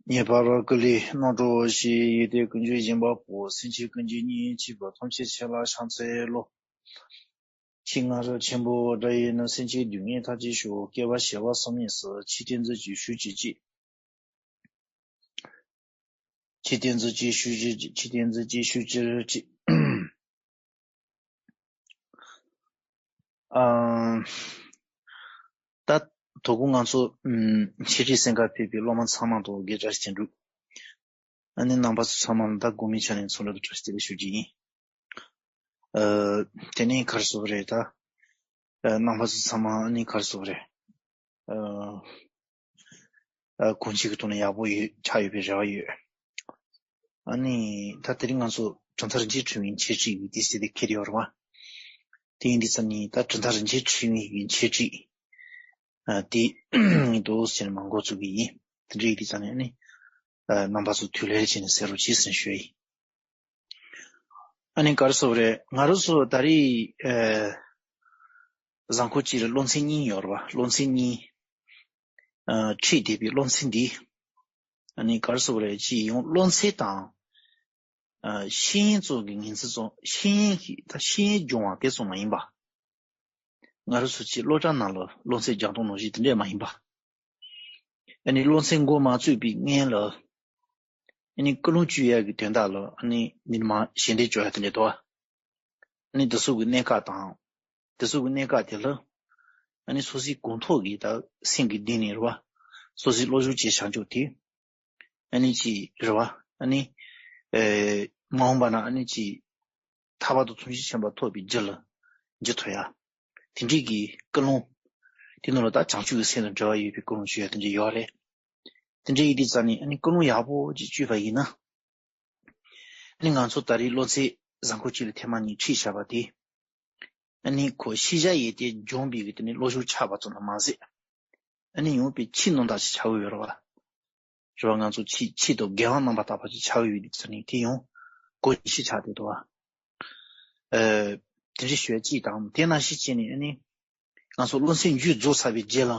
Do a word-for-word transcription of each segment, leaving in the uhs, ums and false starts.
ངེས་པར་ཀུན་ལས་རྣམ་གྲོལ་ཞེས། ཡོན་ཏན་ཀུན་གྱི་སྦྱིན་པ་པོ། སེམས་ཅན་ཀུན་གྱི་གཉེན་བྱེད་པ། ཐམས་ཅད་མཁྱེན་ལ་ཕྱག་འཚལ་ལོ། ཕྱི་སྔ་རབས་ཆེན་པོ་སྒྲ་ཡིས་ནི། སེམས་ཅན་སྡུག་བསྔལ་མཐར་ཆེར་ཞི་བ། བསྐལ་པ་བྱེ་བ་གསུམ་གཉིས་སུ། ཆོས་བསྟན་མཛོད་ཅིག་ཞུ་བྱེད་ཅིག་ཆོས་བསྟན་མཛོད་ཅིག་ཞུ་བྱེད་ཅིག་ཆོས་བསྟན་མཛོད་ཅིག་ཞུ་བྱེད་ཅིག་ཨ། ད་དོ་དགོང་ང་ཚོ་ཨམ་འཆད་ཁྲིད་གསན་གར་ཕེབས་པའི་སློབ་མ་ཚང་མ་དང་དགེ་བཀྲ་ཤིས་བདེ་འགྲུབ། ཨ་ནི་རྣམ་པ་ཚོ་ཚང་མ་ལ་ད་དགོང་མོའི་ཆ་ནས་འཚམས་འདྲི་དང་བཀྲ་ཤིས་བདེ་ལེགས་ཞུ་རྒྱུ་ཡིན། ཨ། དེ་ནས་ག་རེ་ཟེར་དགོས་རེད་ད། ཨ། རྣམ་པ་ཚོ་ཚང་མ་ཨ་ནི་ག་རེ་ཟེར་དགོས་རེད། ཨ། ཨ། གང་ཅིའི་ཐོག་ནས་ཡག་པོ་ཡོད་ཆགས་ཡོད་པའི་རེ་བ་ཡོད། ཨ་ནི་ད་དེ་རིང་ང་ཚོ་གྲུབ་མཐའ་རིན་ཆེན་ཕྲེང་བའི་འཆད་ཁྲིད་ཀྱི་དུས་ཚོད་དེ་འཁེལ་ཡོད་རེད་བ། དེ་ཡིན་དུས་ཙམ་ནས་ད་གྲུབ་མཐའ་རིན་ཆེན་ཕྲེང་བའི་འཆད་ཁྲིད། ཨ། དེ་འདུག་ཟེར་ནས་མར་འགོ་བཙུགས་ཀྱི་ཡིན། དེ་འདྲ་ཡིན་དུས་ཙམ་ནས་ཨ་ནི། ཨ། རྣམ་པ་ཚོ་དུས་ལེགས་བྱས་ནས་གསན་རོགས་གྱིས་ཟེར་ཞུ་ཡིན། ཨ་ནི་ག་རེ་ཟེར་དགོས་རེད། ང་རང་ཚོ་ད་རེས་ཨ་གཟའ་འཁོར་གཅིག་ལ་སློབ་ཚན་གཉིས་ཡོད་རེད་བ། སློབ་ཚན་གཉིས། ཨ། ཁྲིད་བསྡད་པའི་སློབ་ཚན་འདི། ཨ་ནི་ག་རེ་ཟེར་དགོས་རེད། གཅིག་ཡང་སློབ་ཚན་དང་། ཨ། ཤེས་ཡོན་ཙམ་གྱི་ངོས་འཛིན་ཙམ། ཤེས་ཡོན་གྱི་ད་ཤེས་ཡོན་སྦྱོང་བ་དེ་ཙམ་མ་ཡིན་པ། ང་རང་ཚོ་གཅིག་སློབ་གྲྭ་ནང་ལ་སློབ་ཚན་སྦྱང་སྟངས་ནང་བཞིན་དེ་འདྲས་མ་ཡིན་པ། ཨ་ནི་སློབ་ཚན་འགོ་མ་བཙུགས་པའི་སྔོན་ལ། ཨ་ནི་ཀུན་སློང་བཅོས་ཡག་གི་དོན་དག་ལ་ཨ་ནི་འདི་ནས་མར་ཞལ་འདེབས་བཅོ་ཡག་དེ་འདྲས་འདུག་ཨ་ནི་དེ་ཚོ་གི་གནད་འགག་དང་། དེ་ཚོ་གི་གནད་འགག་དེ་ལ། ཨ་ནི་སོ་སོའི་དགོངས་ཐོག་གི་ད་སེམས་ཀྱི་གཏིང་ནས་རེད་བ། སོ་སོའི་བློ་སྦྱོང་བྱས་བཞག་ཕྱོགས་དེ། ཨ་ནི་ཅིག་རེད་བ། ཨ་ནི། ཨེ། མ་འོངས་པ་ན་ཨ་ནི་ཅིག་ཐར་པ་དང་ཐམས་ཅད་མཁྱེན་པ་ཐོབ་པའི་རྒྱུ་ལ་འགྱུར་ཐུབ་ཡ། དེ་འདྲའི་གི་ཀུན་སློང་། དེ་ནང་ལ་ད་བྱང་ཆུབ་ཀྱི་སེམས་དང་འབྲེལ་བ་ཡོད་པའི་ཀུན་སློང་བཅོས་ཡ་དེ་འདྲ་ཡོད་རེད། དེ་འདྲ་ཡིན་དུས་ཙམ་ནས་ཨ་ནི་ཀུན་སློང་ཡག་པོ་ཅིག་བཅོས་པ་ཡིན་ན། ཨ་ནི་ང་ཚོ་ད་རེས་སློབ་ཚན་གཟའ་འཁོར་གཅིག་ལ་ཐེངས་མ་གཉིས་ཁྲིད་བཞག་པ་དེ། ཨ་ནི་ཁོ་ཤེས་བྱ་ཡོན་ཏན་སྦྱོང་བའི་གི་དེ་ནི་བློ་སྦྱོང་ཆགས་པ་ཙམ་དུ་མ་ཟད། ཨ་ནི་ཡང་དཔེ་ཆོས་རྣམ་དག་ཅིག་ཆགས་ཀྱི་ཡོད་རེད་བ། རེད་བ། ང་ཚོ་ཆོས་ཆོས་དང་དགེ་བ་རྣམ་པར་དག་པ་ཅིག་ཆགས་ཀྱི་ཡོད་དུས་ཙམ་ནས་དེ་ཡང་སྒོ་གཉིས་ཤིག་ཆགས་བསྡད་འདུག་བ། ཨ། དེ་འདྲ་ཞུ་ཡ་གཅིག་དང་། དེ་ནང་བཞིན་བྱས་ནས་ཨ་ནི། ང་ཚོ་སློབ་ཚན་མཇུག་རྫོགས་ཚར་བའི་རྗེས་ལ།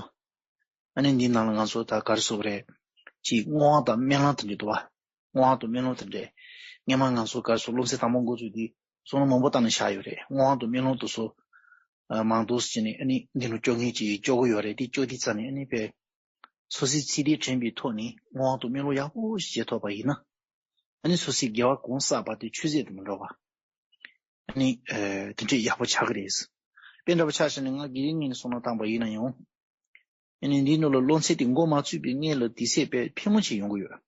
ཨ་ནི་འདི་ནང་ལ་ང་ཚོ་ད་ག་རེ་ཟེར་དགོས་རེད། ཅིག་བསྔོ་བ་དང་སྨོན་ལམ་དེ་འདྲ་འདུག་བ། བསྔོ་བ་དང་སྨོན་ལམ་དེ་འདྲ། སྔོན་མ་ང་ཚོ་ག་རེ་ཟེར། སློབ་ཚན་དང་པོ་འགོ་བཙུགས་དུས་བསམ་བློ་མང་པོ་བཏང་ནས་བཞག་ཡོད་རེད། བསྔོ་བ་དང་སྨོན་ལམ་དེ་ཚོ། ཨ། མང་དུ་བྱས་ནས་ཨ་ནི་འདི་ནང་བཅོ་མཁན་ཅིག་བཅོ་གི་ཡོད་རེད། དེ་བཅོ་དུས་ཙམ་ནས་ཨ་ནི་དཔེ། སོ་སོའི་ཚིག་དེ་དྲན་པའི་ཐོག་ནས་བསྔོ་བ་དང་སྨོན་ལམ་ཡག་པོ་ཞིག་བྱེད་ཐུབ་པ་ཡིན་ན། ཨ་ནི་སོ་སོའི་དགེ་བ་གང་བསགས་པ་དེ་ཆུད་ཟོས་དུ་མི་འགྲོ་བ། ཨ་ནི། ཨ། དེ་འདྲས་ཡག་པོ་ཆགས་ཀྱི་རེད། དཔེ་འདྲ་པོ་ཆ་བཞག་ན་ང་དགེ་རྒན་ངོས་ནས་བསམ་བློ་བཏང་པ་ཡིན་ན་ཡང་། ཨ་ནི་འདིའི་ནང་ལ་སློབ་ཚན་དེ་འགོ་མ་བཙུགས་པའི་སྔོན་ལ་དུས་ཚོད་དཔེ་ཕལ་མོ་ཆེ་ཡོང་གི་ཡོད།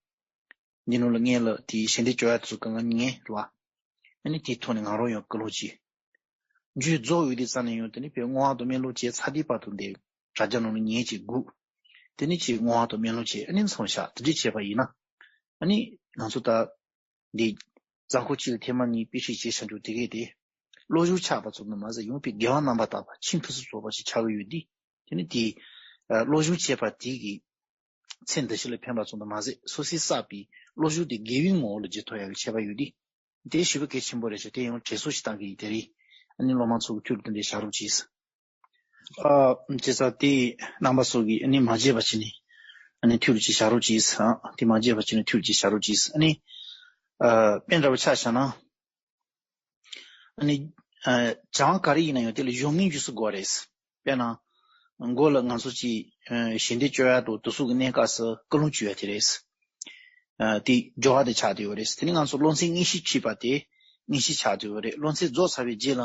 འདིའི་ནང་ལ་སྔོན་ལ་དེའི་ཞལ་འདེབས་བཅོ་ཡ་དེ་ཚོ་གང་ག་ཉན་རེད་བ། ཨ་ནི་དེའི་ཐོག་ནས་ང་རང་ཡང་ཀུན་སློང་བྱས། མཇུག་རྫོགས་ཡོང་དུས་ཙམ་ནས་ཡང་དེ་ནི་དཔེ་བསྔོ་བ་དང་སྨོན་ལམ་བྱས་ཚར་དུས་བར་དུ་འདི་དྲ་རྒྱ་ནང་ལ་ཉན་བྱས་སྒུག་དེ་ནི་ཅིག་བསྔོ་བ་དང་སྨོན་ལམ་བྱས། ཨ་ནི་མཚམས་བཞག་དེ་འདྲས་བྱས་པ་ཡིན་ན། ཨ་ནི་ང་ཚོ་ད་འདི་གཟའ་འཁོར་གཅིག་ལ་ཐེངས་མ་གཉིས་དཔེ་ཁྲིད་བྱས་བཞག་ཕྱོགས་དེ་གས་དེ། བློ་སྦྱོང་ཆགས་པ་ཙམ་དུ་མ་ཟད་ཡང་དཔེ་དགེ་བ་རྣམ་པར་དག་པ་ཆེས་ཕུན་སུམ་ཚོགས་པ་ཞིག་ཆགས་ཀྱི་ཡོད་དེ། དེ་ནི་དེ། ཨ། བློ་སྦྱོང་བྱས་པ་དེ་གི་ཚེ་འདི་ཕྱི་ལ་ཕན་པ་ཙམ་དུ་མ་ཟད་སོ་སོས་བསགས་པའི་བློ་སྦྱོང་དེ་དགེ་བའི་ངོ་བོ་ལ་འགྱུར་ཐུབ་ཡག་གི་ཁྱད་པར་ཡོད་དེ། དེ་ཞེ་པོ་གལ་ཆེན་པོ་རེད་ཤག་དེ་ཡང་དྲན་གསོ་ཞིག་བཏང་གི་ཡིན། དེ་རིང་ཨ་ནི་སློབ་མ་ཚོ་གི་ཐུགས་ལ་དེ་འདྲའི་བཞག་རོགས་གྱིས། ཨ། བྱས་ཙང་དེ་རྣམ་པ་ཚོ་གིས་ཨ་ནི་མ་བརྗེད་པ་བྱས་ནས་ཨ་ནི་ཐུགས་ལ་ཅིག་བཞག་རོགས་གྱིས། ཨ། དེ་མ་བརྗེད་པ་བྱས་ནས་ཐུགས་ལ་ཅིག་བཞག་རོགས་གྱིས། ཨ་ནི། ཨ། དཔེ་འདྲ་པོ་ཆ་བཞག་ན། ཨ་ནི། ཨ། སྦྱང་བ་ག་རེ་ཡིན་ན་ཡང་དེ་ལ་གཞུང་དངོས་རྗེས་སུ་དགོས་རེད། དཔེར་ན། མགོ་ལ་ང་ཚོ་ཅིག་ཨ། ཞལ་འདེབས་བཅོ་ཡ་དང་དེ་ཚོ་གི་གནད་འགག་སུ་ཀུན་སློང་བཅོས་ཡ་དེ་རེད། ཨ། དེ་སྦྱོར་བ་དེ་ཆགས་བསྡད་ཡོད་རེད། དེ་ནི་ང་ཚོ་སློབ་ཚན་དངོས་གཞི་ཁྲིད་པ་དེ་དངོས་གཞི་ཆགས་བསྡད་ཡོད་རེད། སློབ་ཚན་རྫོགས་ཚར་བའི་རྗེས་ལ་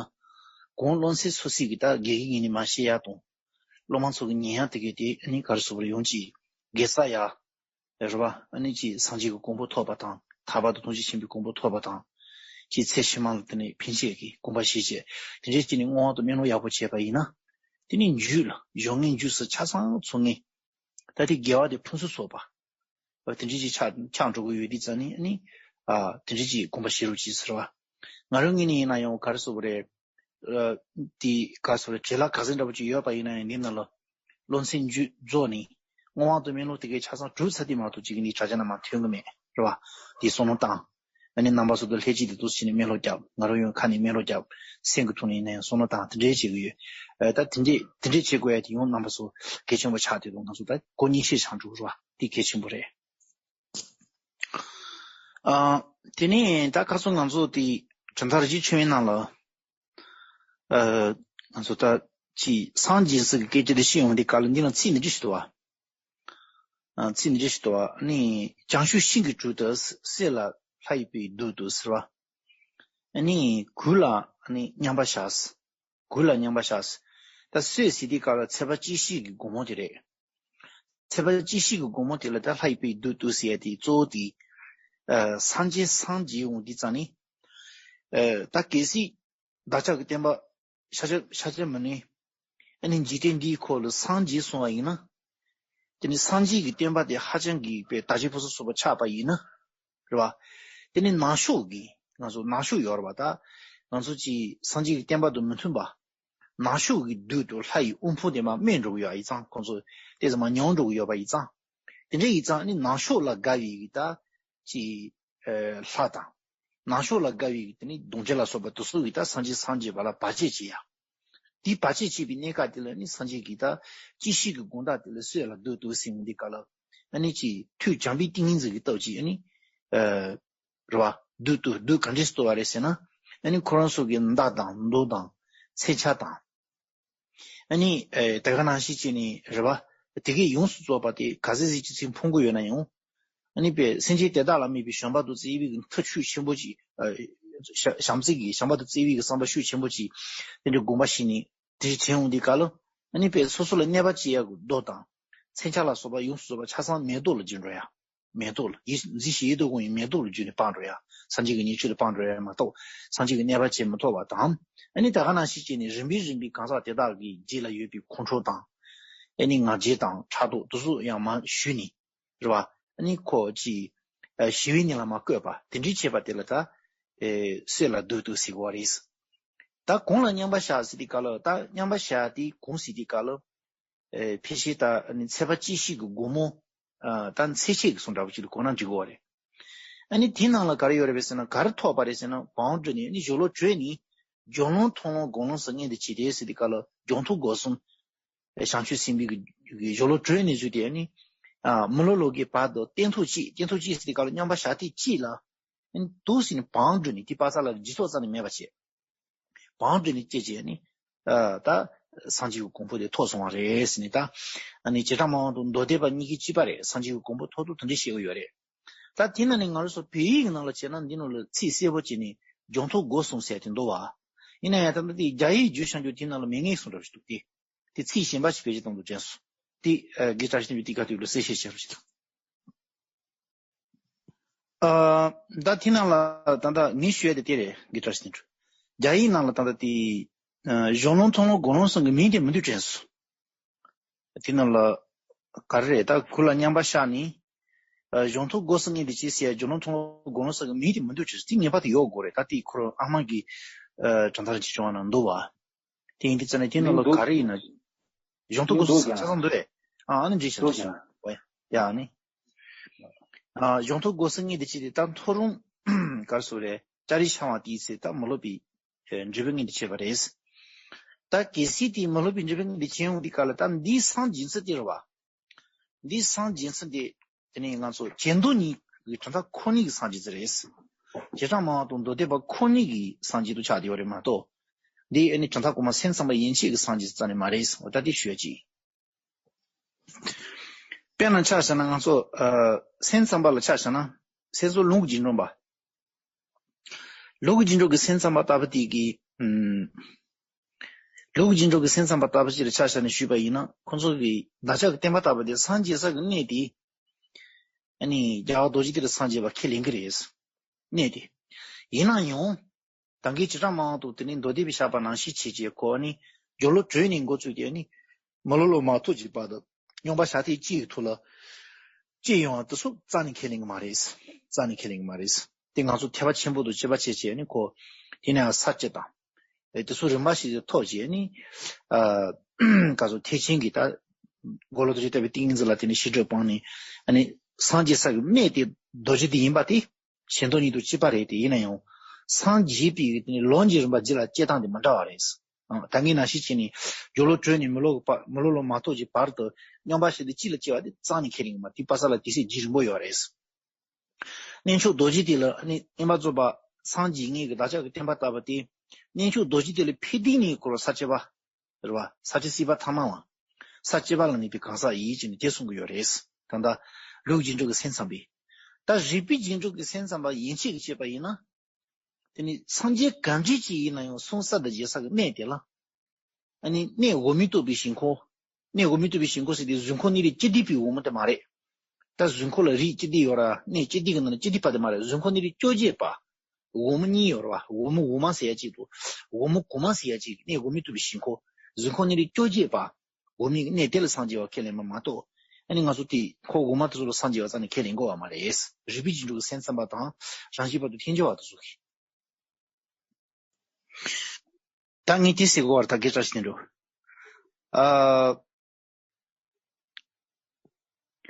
གང་སློབ་ཚན་སོ་སོ་གི་ད་དགེ་རྒན་ངོས་ནས་མར་བཤད་ཡ་དང་སློབ་མ་ཚོ་གི་ཉན་ཡ་དེ་གས་དེ་ཨ་ནི་ག་རེ་ཟེར་དགོས་རེད། ཡང་ཅིག་དགེ་རྩ་ཡ། རེད་བ། ཨ་ནི་ཅིག་སངས་རྒྱས་ཀྱི་གོ་འཕང་ཐོབ་པ་དང་། ཐར་པ་དང་ཐམས་ཅད་མཁྱེན་པའི་གོ་འཕང་ཐོབ་པ་དང་། ཅིག་ཚེ་ཕྱི་མ་ལ་དེ་ནས་ཕན་ཆད་ཀྱི་གོམ་པ་བཞེས་བྱས། དེ་འདྲའི་ཅིག་ནས་བསྔོ་བ་དང་སྨོན་ལམ་ཡག་པོ་བྱས་པ་ཡིན་ན། དེ་ནི་མཇུག་ལ་གཞུང་དངོས་རྗེས་སུ་ཆ་ཚང་ཚང་ངེ། ད་དེ་དགེ་བ་དེ་ཕུན་སུམ་ཚོགས་པ། དེ་འདྲའི་ཅིག་ཆགས་ཆགས་འགྲོ་གི་ཡོད་དུས་ཙང་ནི་ཨ་ནི། ཨ། དེ་འདྲའི་ཅིག་གོམ་པ་བཞེས་རོགས་གྱིས་ཟེར་བ། ང་རང་ངོས་ནས་ཡིན་ན་ཡང་ག་རེ་ཟེར་དགོས་རེད། ཨ། དེ་ག་རེ་ཟེར་དགོས་རེད། བྲེལ་བ་ག་ཚོད་འདྲ་པོ་ཅིག་ཡོད་པ་ཡིན་ན་ཡང་འདི་ནང་ལ། སློབ་ཚན་མཇུག་རྫོགས་ནས་བསྔོ་བ་དང་སྨོན་ལམ་དེ་གའི་ཆ་ཚང་གྲུབ་ཚར་དུས་མ་གཏོགས་ཅིག་ནི་དྲ་རྒྱ་ནང་མར་ཐོན་གི་མེད། རེད་བ། དེ་བསམ་བློ་བཏང་། ཨ་ནི་རྣམ་པ་ཚོ་དང་ལྷན་ཅིག་ཏུ་འདུག་སེ་བྱས་ནས་སྨོན་ལམ་བརྒྱབ། ང་རང་ཡང་ཁ་ནས་སྨོན་ལམ་བརྒྱབ། སེམས་ཀྱི་ཐོག་ནས་ཡིན་ན་ཡང་བསམ་བློ་བཏང་། དེ་འདྲའི་བྱེད་ཀྱི་ཡོད། ཨ། ད་དེ་འདྲའི་དེ་འདྲའི་བྱེད་དགོས་ཡ་དེ་ཡང་རྣམ་པ་ཚོ་གལ་ཆེན་པོ་ཆགས་བསྡད་འདུག་ང་ཚོ་ད་གོ་གཉིས་ཤེས་བྱང་འགྲོ་རེད་བ། དེ་གལ་ཆེན་པོ་རེད། ཨ། དེ་ནས་ད་ཁ་སང་ང་ཚོ་དེ་གྲུབ་མཐའ་རིན་ཆེན་ཆོས་དབྱིངས་ནང་ལ། ཨ། ང་ཚོ་ད་ཅི་སངས་རྒྱས་ཟེར་གྱི་སྐད་ཆ་དེ་བཤད་ཡོང་དུས་སྐབས་ལ་འདི་ལ་ཚིག་འདི་འདྲ་ཞིག་འདུག་བ། ཨ། ཚིག་འདི་འདྲ་ཞིག་འདུག་བ། ནི་བྱང་ཆུབ་ཤིང་གི་དྲུང་དུ། སྲོད་ལ་ལྷ་ཡི་དཔལ་བདུད་དུ་ཟེར་བ། ནི་གོས་ལ་ནི་མཉམ་པར་བཞག། གོས་ལ་མཉམ་པར་བཞག། ད་སྲོད་ཟེར་དུས་སྐབས་ལ་ཚེས་པ་གཅིག་ཤོས་ཀྱི་དགོང་མོ་དེ་རེད། ཚེས་པ་གཅིག་ཤོས་ཀྱི་དགོང་མོ་དེ་ལ་ད་ལྷ་ཡི་དཔལ་བདུད་དུ་ཟེར་ཡ་དེ་གཙོ་བོ་དེ། ཨ། སངས་རྒྱས་སངས་རྒྱས་འོང་དུས་ཙང་ནི། ཨ། ད་གལ་སྲིད་བདག་ཅག་གི་བསྟན་པ་ཤཱཀྱ་ཤཱཀྱ་མུ་ནེ། ཨ་ནི་འཇིག་རྟེན་འདིའི་འཁོར་ལ་སངས་རྒྱས་སོང་བ་ཡིན་ན། དེ་ནི་སངས་རྒྱས་ཀྱི་བསྟན་པ་དེ་ཧ་ཅང་གི་དཔེ་དག་བྱེད་ཕུན་སུམ་ཚོགས་པ་ཆགས་པ་ཡིན་ན། རེད་བ། དེ་ནི་ནང་ཤོག་གི་ང་ཚོ་ནང་ཤོག་ཡོད་རེད་བ་ད། ང་ཚོ་ཅིག་སངས་རྒྱས་ཀྱི་བསྟན་པ་དང་མི་མཐུན་པ། ནང་ཤོག་གི་བདུད་དང་ལྷ་ཡི་དབུལ་ཕོངས་དེ་མར་རྨས་འགྲོ་གི་ཡོད་ཡིན་ཙང་ཁོང་ཚོ་དེ་ཚོ་མར་མྱོང་འགྲོ་གི་ཡོད་པ་ཡིན་ཙང་། དེ་འདྲ་ཡིན་ཙང་ནི་ནང་ཤོག་ལ་དགའ་བའི་གི་ད་ཅིག་ཨ། ལྷ་དང་། ནང་ཤོག་ལ་དགའ་བའི་གི་དེ་ནི་གདུང་རྒྱུད་ལ་སོགས་པ་དེ་ཚོ་གི་ད་སངས་རྒྱས་སངས་རྒྱས་པ་ལ་བར་ཆད་བྱེད་ཡ། དེ་བར་ཆད་བྱེད་པའི་གནས་སྐབས་དེ་ལ་ནི་སངས་རྒྱས་ཀྱི་ད་གཅིག་ཤོས་ཀྱི་དགོང་དག་དེ་ལ་སྲོད་ལ་བདུད་དུ་ཟིན་འདི་ག་ལ། ཨ་ནི་ཅིག་ཐུགས་བྱམས་པའི་ཏིང་ངེ་འཛིན་གྱི་སྟོབས་ཀྱིས་ཨ་ནི། ཨ། རེད་བ། བདུད་དུ་བདུད་ག་འདྲས་སུ་བཏུལ་བ་རེད་ཟེར་ན། ཨ་ནི་ཁོ་རང་ཚོ་གི་མདའ་དང་མདོག་དང་། མཚོན་ཆ་དང་། ཨ་ནི་ཨེ་དེ་ག་ནང་བཞིན་བྱས་ནས་རེད་བ། དེ་གས་ཡོངས་སུ་རྫོགས་པ་དེ་ག་ཚད་ཟིག་ཅི་ཚིག་ཕུང་པོ་ཡོད་ན་ཡང་། ཨ་ནི་པས་སེམས་ཅན་དེ་དག་ལ་དམིགས་པའི་བྱམས་པ་དང་བརྩེ་བའི་གི་ཐག་ཤུགས་ཆེན་པོ་ཅིག་ཨ། བྱམས་བརྩེ་གི་བྱམས་པ་དང་བརྩེ་བའི་གི་བསམ་པ་ཤུགས་ཆེན་པོ་ཅིག་དེ་འདྲའི་དགོངས་པ་བཞེས་ནས་དེ་དྲན་འོང་དུས་སྐབས་ལ། ཨ་ནི་པས་སོ་སོ་ལ་གནོད་པ་བྱེད་ཡག་གི་མདོག་དང་། མཚོན་ཆ་ལ་སོགས་པ་ཡོངས་སུ་རྫོགས་པ་ཆ་ཚང་མེ་ཏོག་ལ་འགྱུར་འགྲོ་ཡ། མེ་ཏོག་ལ་ཡིད་འཛིན་ཞིང་ཡིད་དུ་འོང་བའི་མེ་ཏོག་ལ་གྱུར་ནས་སྤངས་འགྲོ་ཡ། སངས་རྒྱས་ཀྱི་ཉེས་སྤྱོད་ལ་སྤངས་འགྲོ་ཡ་མ་གཏོགས་སངས་རྒྱས་ཀྱི་གནོད་པ་བྱེད་མི་ཐུབ་པ་དང་། ཨ་ནི་ད་ག་ནང་བཞིན་བྱས་ནས་རིམ་པས་རིམ་པས་གང་ཟག་དེ་དག་གི་རྗེས་ལ་ཡོད་པའི་ཁོང་ཁྲོ་དང་། ཨ་ནི་ང་རྒྱལ་དང་ཕྲག་དོག་དེ་ཚོ་ཡང་མར་ཞུས་ནས་རེད་བ། ཨ་ནི་ཁོ་ཅིག་ཨ་ཞི་བའི་གནས་ལ་མ་བཀོད་པ་དེ་འདྲའི་བྱས་པ་དེ་ལ་ད་ཨེ་སྲོད་ལ་བདུད་དུ་ཟེར་གོ་བ་རེད། ད་གོས་ལ་མཉམ་པར་བཞག་ཟེར་དུས་སྐབས་ལ་ད་མཉམ་པར་བཞག་དེ་གོས་ཟེར་དུས་སྐབས་ལ། ཨེ་ཕལ་ཆེར་ད་ནི་ཚེས་པ་གཅིག་ཤོས་ཀྱི་དགོང་མོ། ཨ་ད་ཚེས་ཆད་ཀྱི་གསུང་འདྲ་པོ་ཅིག་ལ་གོ་ན་འགྲིག་གི་རེད། ཨ་ནི་དེའི་ནང་ལ་ག་རེ་ཡོད་རེད་པས་ཟེར་ན་ག་རེ་ཐོགས་པ་རེད་ཟེར་ན་བང་བསྒྲིགས་ནས་ནི་གཞོན་ལོ་བགྲོད་ནས་སྦྱོར་ལམ་མཐོང་ལམ་སྒོམ་ལམ་སོགས་མངོན་དུ་བྱས་ཏེ་ཟེར་དུས་སྐབས་ལ་སྦྱོང་ཐུབ་སྒོམ་གསུམ། བྱང་ཆུབ་སེམས་དཔའི་གི་གཞོན་ལོ་བགྲོད་ནས་བཟུང་སྟེ་ནི། ཨ་མི་ལོ་ལོ་གི་བར་དུ་སྟན་ཐོག་གཅིག་སྟན་ཐོག་གཅིག་ཟེར་དུས་སྐབས་ལ་མཉམ་པར་བཞག་དུས་གཅིག་ལ། ཨ་ནི་འདུག་ཟེར་ནས་བང་བསྒྲིགས་ནས་དེ་པ་ས་ལ་ལྗིད་ཚོགས་རྩ་ནས་མེད་པ་བྱས། བང་བསྒྲིགས་ནས་སྐྱེས་བྱས་ནི། ཨ་ད་སངས་རྒྱས་ཀྱི་གོ་འཕང་དེ་ཐོབ་སོང་བ་རེད་ཟེར་ནས་ད། ཨ་ནི་བྱེ་བྲག་སྨྲ་བ་དང་མདོ་སྡེ་པ་གཉིས་ཀྱི་གཅིག་པ་རེད། སངས་རྒྱས་ཀྱི་གོ་འཕང་ཐོབ་ཐུབ་དེ་འདྲས་བཤད་ཀྱི་ཡོད་རེད། ད་དེ་ནང་ནས་ང་རང་ཚོ་བོད་ཡིག་གི་ནང་ལ་བྱས་ན་འདི་ནང་ལ་ཚིག་གསལ་པོ་བྱས་ནས་སྦྱོང་ཐུབ་སྒོམ་གསུམ་ཟེར་དེ་འདུག་བ། ཡིན་ན་ཡང་ད་ལྟ་དེ་རྒྱ་ཡིག་བསྒྱུར་བྱ་རྒྱུ་དེ་ནང་ལ་མེད་ངེས་གསུང་འདྲ་ཞིག་འདུག་སྟེ། དེ་ཚིག་གཞན་པ་ཞིག་བེད་སྤྱོད་གཏོང་དུ་དྲན་སོང་། དེ་ཨ་དགེ་བཀྲ་ཤིས་དོན་གྲུབ་དེ་ག་དུས་ལ་གསལ་བཤད་བྱེད་རོགས་བྱེད་དང་། ཨ་ད་དེ་ནང་ལ་ད་ལྟ་ངས་ཞུ་ཡ་དེ་དེ་རེད། དགེ་བཀྲ་ཤིས་དོན་གྲུབ། རྒྱ་ཡིག་ནང་ལ་ད་ལྟ་དེ་ཨ་གཞུང་ལུགས་མཐོང་ལམ་སྒོམ་ལམ་གསུམ་གྱི་མིང་དེ་མི་འདུག་དྲན་སོང་། དེ་ནང་ལ་ག་རེ་རེད། ད་གོས་ལ་མཉམ་པར་བཞག་ནས་ཨ་གཞུང་ཐུགས་སྒོ་སུ་ངེས་དེ་ཅི་ཟེར་ཡ་གཞུང་ལུགས་མཐོང་ལམ་སྒོམ་ལམ་གསུམ་གྱི་མིང་དེ་མི་འདུག་དྲན་སོང་། དེ་ངེས་པར་དུ་ཡོད་དགོས་རེད། ད་དེ་ཁོ་རང་ཨ་མ་གི་ཨ་གྲུབ་མཐའ་རིན་ཆེན་བཅོ་ལྔ་ནང་འདུག་བ། དེ་ཡིན་དུས་ཙམ་ནས་དེ་ནང་ལ་ག་རེ་ཡིན་ན། གཞུང་ཐུགས་སྒོ་སུ་ཆ་ཚང་འདུག་རེད། ཨ་ཨ་ནི་འགྲིག་ཤག་འགྲིག་ཤག་འོ་ཡ་ཡ་ཨ་ནི། ཨ་གཞུང་ཐུགས་སྒོ་སུ་ངེས་དེ་ཅི་དེ་ད་མཐོ་རིམ་ག་རེ་ཟེར་རེད། ལྕགས་རིའི་ཕྱག་དབང་དེའི་ཚེ་ད་མི་སློབ་པའི་འབྲས་བུ་ངེས་དེ་བྱས་པ་རེད། ད་གལ་སྲིད་དེ་མི་སློབ་པའི་འབྲས་བུ་ངེས་དེ་བྱས་ཡོང་དུས་སྐབས་ལ་ད་འདིའི་སངས་རྒྱས་ཚུལ་དེ་རེད་བ། འདིའི་སངས་རྒྱས་ཚུལ་དེ། དེ་ནས་ང་ཚོ་བྱེ་མདོ་གཉིས་ཀྱི་གྲུབ་མཐའ་ཁོ་ནའི་གི་སངས་རྒྱས་ཚུལ་རེད། བྱེ་བྲག་སྨྲ་བ་དང་མདོ་སྡེ་པ་ཁོ་ནའི་གི་སངས་རྒྱས་དུ་ཆགས་བསྡད་ཡོད་རེད་མ་གཏོགས། འདི་ཨ་ནི་གྲུབ་མཐའ་གོང་མ་སེམས་ཙམ་པ་ཡན་ཆད་ཀྱི་སངས་རྒྱས་རྩ་ནས་མ་རེད། འོ་ད་འདི་ཞུ་ཡ་ཅིག་དཔེར་ན་ཆ་བཞག་ན་ང་ཚོ་ཨ་སེམས་ཙམ་པ་ལ་ཆ་བཞག་ན་སེམས་ཙམ་ལུང་གི་རྗེས་འགྲོ་པ། ལུགས་ཀྱི་རྗེས་འགྲོ་གི་སེམས་ཙམ་པ་ལྟ་བུ་དེ་གིས། ཨུམ། ལུགས་ཀྱི་རྗེས་འགྲོ་གི་སེམས་ཙམ་པ་ལྟ་བུ་ཅིག་ལ་ཆ་བཞག་ནས་ཞུས་པ་ཡིན་ན་ཁོང་ཚོ་གིས་བདག་ཅག་གི་བསྟན་པ་ལྟ་བུ་དེ་སངས་རྒྱས་ས་གི་གནས་དེ། ཨ་ནི་རྒྱལ་བ་རྡོ་རྗེ་གདན་ལ་སངས་རྒྱས་པ་ཁས་ལེན་གི་རེད། གནས་དེ། ཡིན་ན་ཡང་། ད་གིན་བྱེ་བྲག་སྨྲ་བ་དང་དེ་ནས་མདོ་སྡེ་པས་བཞག་པ་ནང་བཞིན་བྱས་རྗེས་ཁོ་ཨ་ནི་སྦྱོར་ཀློག་གྲོལ་ནས་འགོ་བཙུགས་ཏེ་ཨ་ནི། མི་ལོ་ལོ་མ་ཐོག་གི་བར་དུ་སྙོམས་པ་བཞག་ཐེངས་གཅིག་གི་ཐོག་ལ་སྐྱེ་ཡོང་བ་དེ་ཚོ་རྩ་ནས་ཁས་ལེན་གི་མ་རེད། རྩ་ནས་ཁས་ལེན་གི་མ་རེད། དེ་ང་ཚོ་ཐེག་པ་ཆེན་པོ་དང་བཅས་པ་བྱས་བྱས་ནི་ཁོ་དེ་ནས་ས་བཅད་དང་། ཨེ་དེ་ཚོ་རིམ་པ་ཞིག་ཐོབ་བྱས་ནི། ཨ་ག་ཚོད་ཐེག་ཆེན་གྱི་ད་གོ་ལོག་རྡོ་རྗེ་ལྟ་བུའི་ཏིང་ངེ་འཛིན་ལ་དེ་ནས་ཤེས་སྒྲིབ་སྤངས་ནས་ཨ་ནི་སངས་རྒྱས་ས་གི་གནས་དེ་རྡོ་རྗེ་དེ་ཡིན་པ་དེ། བྱེ་མདོ་གཉིས་དང་གཅིག་པ་རེད་དེ་ཡིན་ན་ཡང་། སངས་རྒྱས་པའི་ལམ་གྱི་རིམ་པ་རྗེས་ལ་སྐྱེལ་སྟངས་དེ་མི་འདྲ་བ་རེད། ཨང་ད་ངས་ནང་བཞིན་བྱས་ནས་སྦྱོར་ཀློག་གྲོལ་ནས་མི་ལོ་གི་བར་མི་ལོ་ལོ་མ་ཐོག་གི་བར་དུ་སྙོམས་པ་བཞག་སྟེ་གཅིག་ལ་སྐྱེ་བ་དེ་རྩ་ནས་ཁས་ལེན་གི་མ་རེད། དེ་པ་ས་ལ་དེ་སྲིད་རྗེས་རིམ་པ་ཡོད་རེད། གནས་མཆོག་རྡོ་རྗེ་གདན་ལ་ནི་བསྙེན་པར་རྫོགས་པ་སངས་རྒྱས་ངེས་ཀྱི་བདག་ཅག་གི་བསྟན་པ་ལྟ་བུ་སྟེ། གནས་མཆོག་རྡོ་རྗེ་གདན་ལ་ཕེབས་དུས་ནས་འཁོར་བ་ས་བཅུ་པ། རེད་བ། ས་བཅུ་སྲིད་པ་ཐ་མ་བ། ས་བཅུ་པ་ལ་གནས་པའི་གང་ཟག་ཡིན་ཅེས་ནི་དེ་གསུང་གི་ཡོད་རེད། ད་ལྟ་ལུགས་རྗེས་འཇུག་གི་སེམས་ཙམ་པས། ད་རིགས་པའི་རྗེས་འཇུག་གི་སེམས་ཙམ་པ་ཡན་ཆད་ཀྱིས་བཤད་པ་ཡིན་ན། དེ་ནི་སངས་རྒྱས་ག་འདྲ་ཅིག་ཡིན་ན་ཡང་གསུང་ས་དང་མཇལ་ས་གི་གནས་དེ་ལ། ཨ་ནི་གནས་འོག་མིན་རྟོགས་པའི་ཞིང་ཁམས། གནས་འོག་མིན་རྟོགས་པའི་ཞིང་ཁམས་ཟེར་དུས་གཟུགས་ཁམས་གནས་རིགས་སྤྱི་ཏི་པའི་འོག་མ་དེ་མ་རེད། ད་གཟུགས་ཁམས་ལ་རིགས་སྤྱི་ཏི་ཡོད་ར། གནས་སྤྱི་ཏི་གི་ནང་ནས་སྤྱི་ཏི་པ་དེ་མ་རེད། གཟུགས་ཁམས་གནས་རིགས་བཅོ་བརྒྱད་པ། འོག་མ་གཉིས་ཡོད་ར་བ། འོག་མ་འོག་མ་ཟེར་ཡ་གཅིག་འདུག་འོག་མ་གོང་མ་ཟེར་ཡ་གཅིག་གནས་འོག་མིན་རྟོགས་པའི་ཞིང་ཁམས། གཟུགས་ཁམས་གནས་རིགས་བཅོ་བརྒྱད་པ། འོག་མིན་གནས་དེ་ལ་སངས་རྒྱས་པ་ཁས་ལེན་པ་མ་གཏོགས། ཨ་ནི་ང་ཚོ་དེ་ཁོ་འོག་མ་དེ་ཚོ་ལ་སངས་རྒྱས་པ་རྩ་ནས་ཁས་ལེན་དགོས་པ་མ་རེད། རིགས་པའི་རྗེས་འཇུག་གི་སེམས་ཙམ་པ་དང་རང་བཞིན་བར་དུ་ཐལ་འགྱུར་བ་དེ་ཚོ་གིས། ད་ངས་དེ་ཟེར་དགོས་པར་ད་སྐད་ཆ་ཞིག་དེ་འགྲོ། ཨ།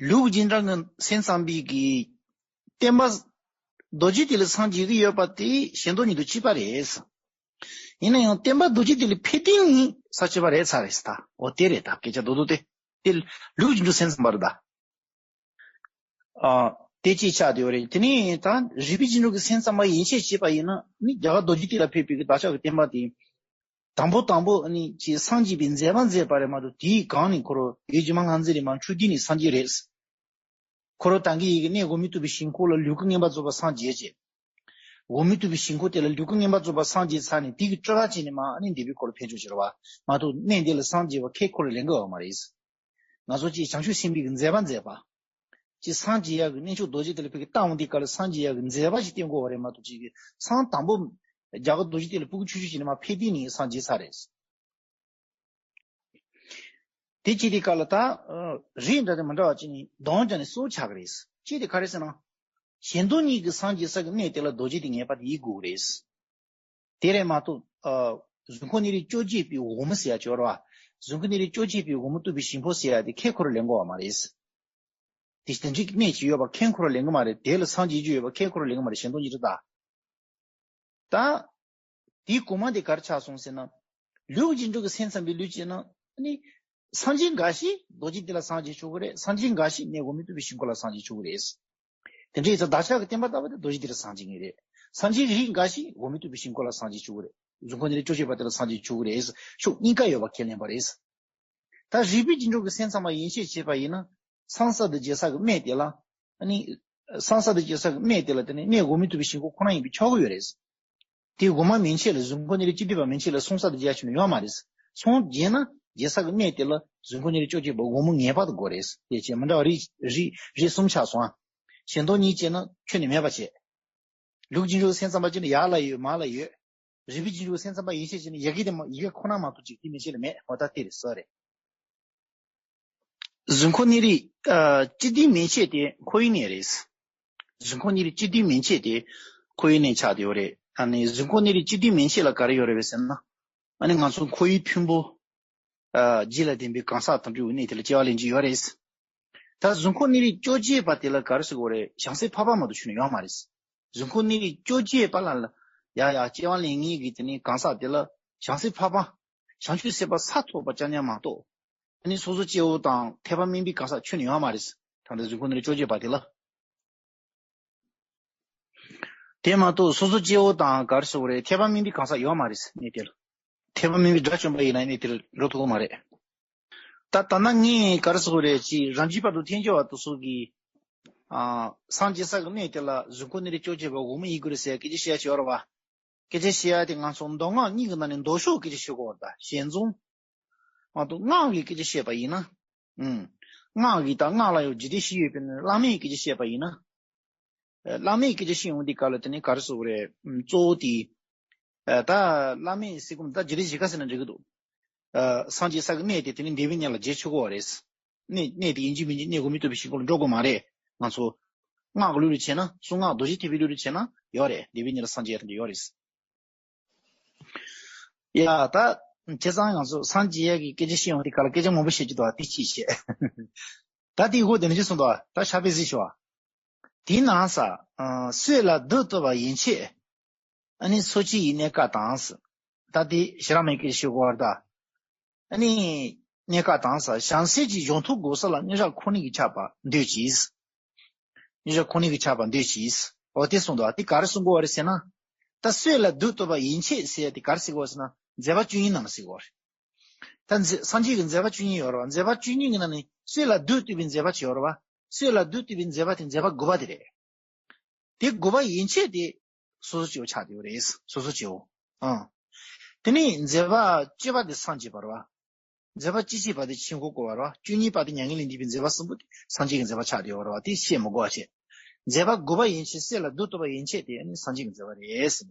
ལུགས་རྗེས་འཇུག་གི་སེམས་ཙམ་པའི་གི་བསྟན་པ་རྡོ་རྗེ་གདན་ལ་སངས་རྒྱས་ཀྱི་ཡོད་པ་དེ་གཞན་དོན་གཉིས་དུ་གཅིག་པ་རེད། ཡིན་ན་ཡང་བསྟན་པ་རྡོ་རྗེ་གདན་ལ་ཕེབས་དུས་ནི་ས་བཅུ་པ་རེད་ཚར་རེད་ད། འོ་དེ་རེད་ད། སྐད་ཆ་རྡོག་རྡོག་དེ། དེ་ལུགས་རྗེས་འཇུག་སེམས་ཙམ་པ་རེད་ད། ཨ། དེ་གཅིག་ཆགས་བསྡད་ཡོད་རེད། དེ་ནས་ད་རིགས་པའི་རྗེས་འཇུག་གི་སེམས་ཙམ་པ་ཡན་ཆད་བྱས་པ་ཡིན་ན་ནི་རྒྱ་གར་རྡོ་རྗེ་གདན་ལ་ཕེབས་པའི་གི་བདག་ཅག་གི་བསྟན་པ་དེ། དང་པོ་དང་པོ་ནི་ཅིག་སངས་རྒྱས་པའི་མཛད་པ་མཛད་པ་རེད་མ་གཏོགས་དེའི་གང་ནས་འཁོར་བའི་རྒྱུ་མ་ལྔ་འཛིན་རེད་མ། འཁྲུལ་རྒྱུ་ནི་སངས་རྒྱས་རེད། འཁོར་བ་དང་གི་ཡི་གེ་གནས་འོག་མིན་རྟོགས་པའི་ཞིང་ཁམས་ལ་ལུས་ཀྱི་བསྙེན་པར་རྫོགས་པ་སངས་རྒྱས་བྱས། འོག་མིན་རྟོགས་པའི་ཞིང་ཁམས་དེ་ལ་ལུས་ཀྱི་བསྙེན་པར་རྫོགས་པ་སངས་རྒྱས་ཚར་ནས་དེ་གི་སྤྲུལ་པ་བྱས་ནས་མ་ནི་འདས་པའི་འཁོར་ལ་ཕེབས་འགྱོ་ཕྱིར་བ་མ་གཏོགས་གནས་འདི་ལ་སངས་རྒྱས་པ་ཁེ་འཁོར་ལ་ལེན་དགོས་པ་མ་རེད། ང་ཚོ་ཅིག་བྱང་ཆུབ་སེམས་དཔའི་གི་མཛད་པ་མཛད་པ། ཅིག་སངས་རྒྱས་ཡག་གི་གནས་མཆོག་རྡོ་རྗེ་གདན་ལ་ཕ་གི་བཏང་འོང་དུས་སྐབས་ལ་སངས་རྒྱས་ཡག་གི་མཛད་པ་ཞིག་བསྟན་དགོས་པ་རེད་མ་གཏོགས་ཅིག་གི་སང་དང་པོ་རྒྱ་གར་རྡོ་རྗེ་གདན་ལ་སྤུ་གུ་ཆུང་ཆུང་བྱས་ནས་མ་ཕེབས་དུས་ནས་སངས་རྒྱས་ཚར་རེད། དེ་བྱེད་དུས་སྐབས་ལ་ད་རིགས་འདྲ་དང་མི་འདྲ་བ་ཅིག་ནས་གདོན་བྱས་ནས་སྲོག་ཆགས་ཀྱི་རེད། ཅིག་དེ་ག་རེ་ཟེར་ན། གཞན་དོན་གཉིས་ཀྱི་སངས་རྒྱས་ས་གི་གནས་དེ་ལ་རྡོ་རྗེ་གདན་ངེས་པར་དུ་ཡིན་དགོས་ཀྱི་རེད། དེ་རེད་མ་གཏོགས། ཨ། གཟུགས་ཁམས་གནས་རིགས་བཅོ་བརྒྱད་པའི་འོག་མ་ཟེར་ཡ་ཅིག་ཡོད་རེད་བ། གཟུགས་ཁམས་གནས་རིགས་བཅོ་བརྒྱད་པའི་འོག་མ་རྟོགས་པའི་ཞིང་ཁམས་ཟེར་ཡ་དེ་ཁེ་འཁོར་ལེན་དགོས་པ་མ་རེད། དེ་དེ་འདྲའི་གནས་ཅིག་ཡོད་པ་ཁེ་འཁོར་ལེན་གི་མ་རེད། དེ་ལ་སངས་རྒྱས་རྒྱུ་ཡོད་པ་ཁེ་འཁོར་ལེན་གི་མ་རེད། གཞན་དོན་གཉིས་རེད་ད། ད། དེའི་གོང་མ་དེ་ག་རེ་ཆགས་སོང་ཟེར་ན། ལུགས་རྗེས་འཇུག་གི་སེམས་ཙམ་པའི་ལུགས་བྱས་ན། ནི། སངས་རྒྱས་འགའ་ཞིག་རྡོ་རྗེ་གདན་ལ་སངས་རྒྱས་ཆོག་གི་རེད། སངས་རྒྱས་འགའ་ཞིག་གནས་འོག་མིན་རྟོགས་པའི་ཞིང་ཁམས་ལ་སངས་རྒྱས་ཆོག་གི་རེད། དེ་འདྲའི་ཡིན་ཙང་བདག་ཅག་གི་བསྟན་པ་ལྟ་བུ་དེ་རྡོ་རྗེ་གདན་ལ་སངས་རྒྱས་ངེས་རེད། སངས་རྒྱས་ཀྱི་རིགས་འགའ་ཞིག་འོག་མིན་རྟོགས་པའི་ཞིང་ཁམས་ལ་སངས་རྒྱས་ཆོག་གི་རེད། གཟུགས་ཁམས་གནས་རིགས་བཅོ་བརྒྱད་པ་དེ་ལ་སངས་རྒྱས་ཆོག་གི་རེད། ཕྱོགས་གཉིས་ཀ་ཡོད་པ་ཁས་ལེན་པ་རེད། ད་རིགས་པའི་རྗེས་འཇུག་གི་སེམས་ཙམ་པ་ཡན་ཆད་བྱས་པ་ཡིན་ན། གསང་ས་དང་མཇལ་ས་གི་གནས་དེ་ལ། ཨ་ནི། གསང་ས་དང་མཇལ་ས་གི་གནས་དེ་ལ་དེ་ནི་གནས་འོག་མིན་རྟོགས་པའི་ཞིང་ཁམས་ཁོ་ན་ཡིན་པས་ཆོག་གི་ཡོད་རེད། དེ་འོག་མ་མན་ཆད་ལ་གཟུགས་ཁམས་གནས་རིགས་སྤྱི་ཏི་པ་མན་ཆད་ལ་གསང་ས་དང་མཇལ་ཆོག་ནི་ཡོད་མ་རེད། གསང་མཇལ་ན་མཇལ་ས་གི་གནས་དེ་ལ་གཟུགས་ཁམས་གནས་རིགས་བཅོ་བརྒྱད་པ་འོག་མ་ངེས་པར་དུ་དགོས་རེད། དེ་བྱས་མི་འདྲ་བ་རིགས་རིགས་རིགས་གསུམ་ཆགས་སོང་ཨ། གཞན་དོན་གཉིས་བྱས་ན་ཁྱོན་ནས་མེད་པ་བྱས། ལུགས་རྗེས་འཇུག་སེམས་ཙམ་པ་ཅིག་ནི་ཡར་ལ་ཡོད་མར་ལ་ཡོད། རིགས་པའི་རྗེས་འཇུག་སེམས་ཙམ་པ་ཡན་ཆད་ཅིག་ནི་ཡ་གི་དེ་མ་ཡི་གེ་ཁོ་ན་མ་གཏོགས་ཅིག་དེ་མན་ཆད་ལ་མེད། འོ་ད་དེ་རེད། སོ་རེད། གཟུགས་ཁམས་གནས་རིགས་ཨ་སྤྱི་ཏི་མན་ཆད་དེ་ཁོ་ཡི་གནས་རེད། གཟུགས་ཁམས་གནས་རིགས་སྤྱི་ཏི་མན་ཆད་དེ་ཁོ་ཡི་གནས་ཆགས་བསྡད་ཡོད་རེད། ཨ་ནི་གཟུགས་ཁམས་གནས་རིགས་སྤྱི་ཏི་མན་ཆད་ལ་ག་རེ་ཡོད་རེད་པས་ཟེར་ན། ཨ་ནི་ང་ཚོ་ཁོ་ཡི་ཕུང་པོ། ཨ་རྒྱུད་ལ་ལྡན་པའི་གང་ཟག་དང་འབྲེལ་བའི་གནས་དེ་ལ་སྐྱེ་བ་ལེན་གྱི་ཡོད་རེད། ད་གཟུགས་ཁམས་གནས་རིགས་བཅོ་བརྒྱད་པ་དེ་ལ་ག་རེ་ཟེར་དགོས་རེད། བྱང་སེམས་འཕགས་པ་མ་གཏོགས་ཁྱོན་ནས་ཡོད་མ་རེད། གཟུགས་ཁམས་གནས་རིགས་བཅོ་བརྒྱད་པ་ལ་ལ་ཡ་ཡ་སྐྱེ་བ་ལེན་མཁན་གྱི་དེ་ནི་གང་ཟག་དེ་ལ་བྱང་སེམས་འཕགས་པ། བྱང་ཆུབ་སེམས་དཔའ་ས་ཐོབ་པ་ཅང་ཉག་མ་གཏོགས། ཨ་ནི་སོ་སོ་སྐྱེ་བོ་དང་ཐེག་པ་དམན་པའི་གང་ཟག་ཁྱོན་ནས་ཡོད་མ་རེད། ད་ལྟ་གཟུགས་ཁམས་གནས་རིགས་བཅོ་བརྒྱད་པ་དེ་ལ། དེ་མ་གཏོགས་སོ་སོ་སྐྱེ་བོ་དང་ག་རེ་ཟེར་དགོས་རེད། ཐེག་པ་དམན་པའི་གང་ཟག་ཡོད་མ་རེད། གནས་དེར། ཐེག་པ་དམན་པའི་དགྲ་བཅོམ་པ་ཡིན་ན་གནས་དེར་འགྲོ་ཐུབ་ཀྱི་མ་རེད། ད་ད་ན་ངས་ག་རེ་ཟེར་དགོས་རེད། ཅིག་རང་རྒྱུད་བར་དུ་ཐལ་འགྱུར་བ་དེ་ཚོ་གིས། ཨ། སངས་རྒྱས་ས་གི་གནས་དེ་ལ་གཟུགས་ཁམས་གནས་རིགས་བཅོ་བརྒྱད་པ་འོག་མ་ཡིན་དགོས་རེད་ཟེར་སྐད་ཆ་བཤད་ཡ་ཅིག་ཡོད་རེད་བ། སྐད་ཆ་བཤད་ཡ་དེ་ང་ཚོ་མདོ་སྔགས་གཉིས་ཀྱི་ནང་ནས་མདོ་ཕྱོགས་སྐད་ཆ་བཤད་དགོས་རེད། ད་ཞལ་འཛོམས། མ་གཏོགས་སྔགས་ཀྱི་སྐད་ཆ་བཤད་པ་ཡིན་ན། ཨུམ། སྔགས་ཀྱི་ད་སྔགས་ལ་ཡང་རྒྱུད་སྡེ་བཞི་ཡོད་པའི་ནང་བླ་མེད་ཀྱི་སྐད་ཆ་བཤད་པ་ཡིན་ན། ཨ། བླ་མེད་ཀྱི་སྐད་ཆ་བཤད་ཡོང་དུས་སྐབས་ལ་དེ་ནི་ག་རེ་ཟེར་དགོས་རེད། ཨུམ། གཙོ་བོ་དེ། ཨ། ད་བླ་མེད་ཟེར་གོ་ད་རྒྱུད་སྡེ་བཞི་ཀ་ཟེར་ན་འགྲིག་གི་འདུག་ཨ། སངས་རྒྱས་ས་གི་གནས་དེ་དེ་ནི་འདས་པའི་གནས་ལ་མཇལ་ཆོག་གི་རེད། གནས་གནས་དེ་ཡིན་གཅིག་མིན་གཅིག་གནས་འོག་མིན་རྟོགས་པའི་ཞིང་ཁམས་ལ་འགྲོ་དགོས་མ་རེད། ང་ཚོ་སྔགས་ཀྱི་ལུགས་ལ་བྱས་ན། གསང་སྔགས་རྡོ་རྗེ་ཐེག་པའི་ལུགས་ལ་བྱས་ན་ཡོད་རེད། འདས་པའི་གནས་ལ་སངས་རྒྱས་ཡག་དེ་འདྲ་ཡོད་རེད། ཡ། ད་བྱས་ཙང་ང་ཚོ་སངས་རྒྱས་ཡག་གི་སྐད་ཆ་བཤད་ཡོང་དུས་སྐབས་ལ་སྐད་ཆ་མང་པོ་བཤད་ཀྱི་འདུག་ཨ། དེ་གཅིག་བཤད། ད་དེའི་འོག་དེ་ནས་ཅི་གསུངས་འདུག་ཨ། ད་ཕྱག་དཔེ་གཟིགས་ཤོག་ཨ། དེས་ན་ས། ཨ། སྲོད་ལ་བདུད་བཏུལ་བ་ཡན་ཆད། ཨ་ནི་འཚོ་བྱེད་ཡི་གནས་སྐབས་དང་། ད་དེ་ཞེ་དྲག་མེད་ཀི་ཞུ་དགོས་པ་རེད་ད། ཨ་ནི་གནས་སྐབས་དང་ས། བྱང་སེམས་ཀྱི་གཞུང་ཐོག་གོ་ས་ལ་གཉིས་ཆ་ཁོ་ནའི་གི་ཆགས་པ་འདོད་ཅིང་། གཉིས་ཆ་ཁོ་ནའི་གི་ཆགས་པ་འདོད་ཅིང་ འོ་དེ་གསུངས་འདུག་དེ་ག་རེ་གསུང་གི་ཡོད་རེད་ཟེར་ན། ད་སྲོད་ལ་བདུད་བཏུལ་བ་ཡན་ཆད་ཟེར་ཡ་དེ་ག་རེ་ཟེར་གི་ཡོད་ཟེར་ན། མཛད་པ་བཅུ་གཉིས་ནང་ལ་ཟེར་གི་ཡོད་རེད། ད་མཛད་སངས་རྒྱས་ཀྱི་མཛད་པ་བཅུ་གཉིས་ཡོད་རེད་བ། མཛད་པ་བཅུ་གཉིས་ཀྱི་ནང་ནས་སྲོད་ལ་བདུད་བཏུལ་བའི་མཛད་པ་ཅིག་ཡོད་རེད་བ། སྲོད་ལ་བདུད་བཏུལ་བའི་མཛད་པ་དེ་མཛད་པ་དགུ་པ་དེ་རེད། དེ་དགུ་པ་ཡན་ཆད་དེ་སོ་སོ་སྐྱེ་བོ་ཆགས་བསྡད་ཡོད་རེད། སོ་སོ་སྐྱེ་བོ། ཨང་། དེ་ནས་མཛད་པ་བཅུ་པ་དེ་སངས་རྒྱས་པ་རེད་བ། མཛད་པ་བཅུ་གཅིག་པ་དེ་ཆོས་འཁོར་བསྐོར་བ་རེད་བ། བཅུ་གཉིས་པ་དེ་མྱ་ངན་ལས་འདས་པའི་མཛད་པ་གསུམ་པོ་དེ་སངས་རྒྱས་ཀྱི་མཛད་པ་ཆགས་བསྡད་ཡོད་རེད་བ། དེ་བཤད་མི་དགོས་པ་བྱས། མཛད་པ་དགུ་པ་ཡན་ཆད་སྲོད་ལ་བདུད་བཏུལ་བ་ཡན་ཆད་དེ་ནི་སངས་རྒྱས་ཀྱི་མཛད་པ་རེད་ཟེར།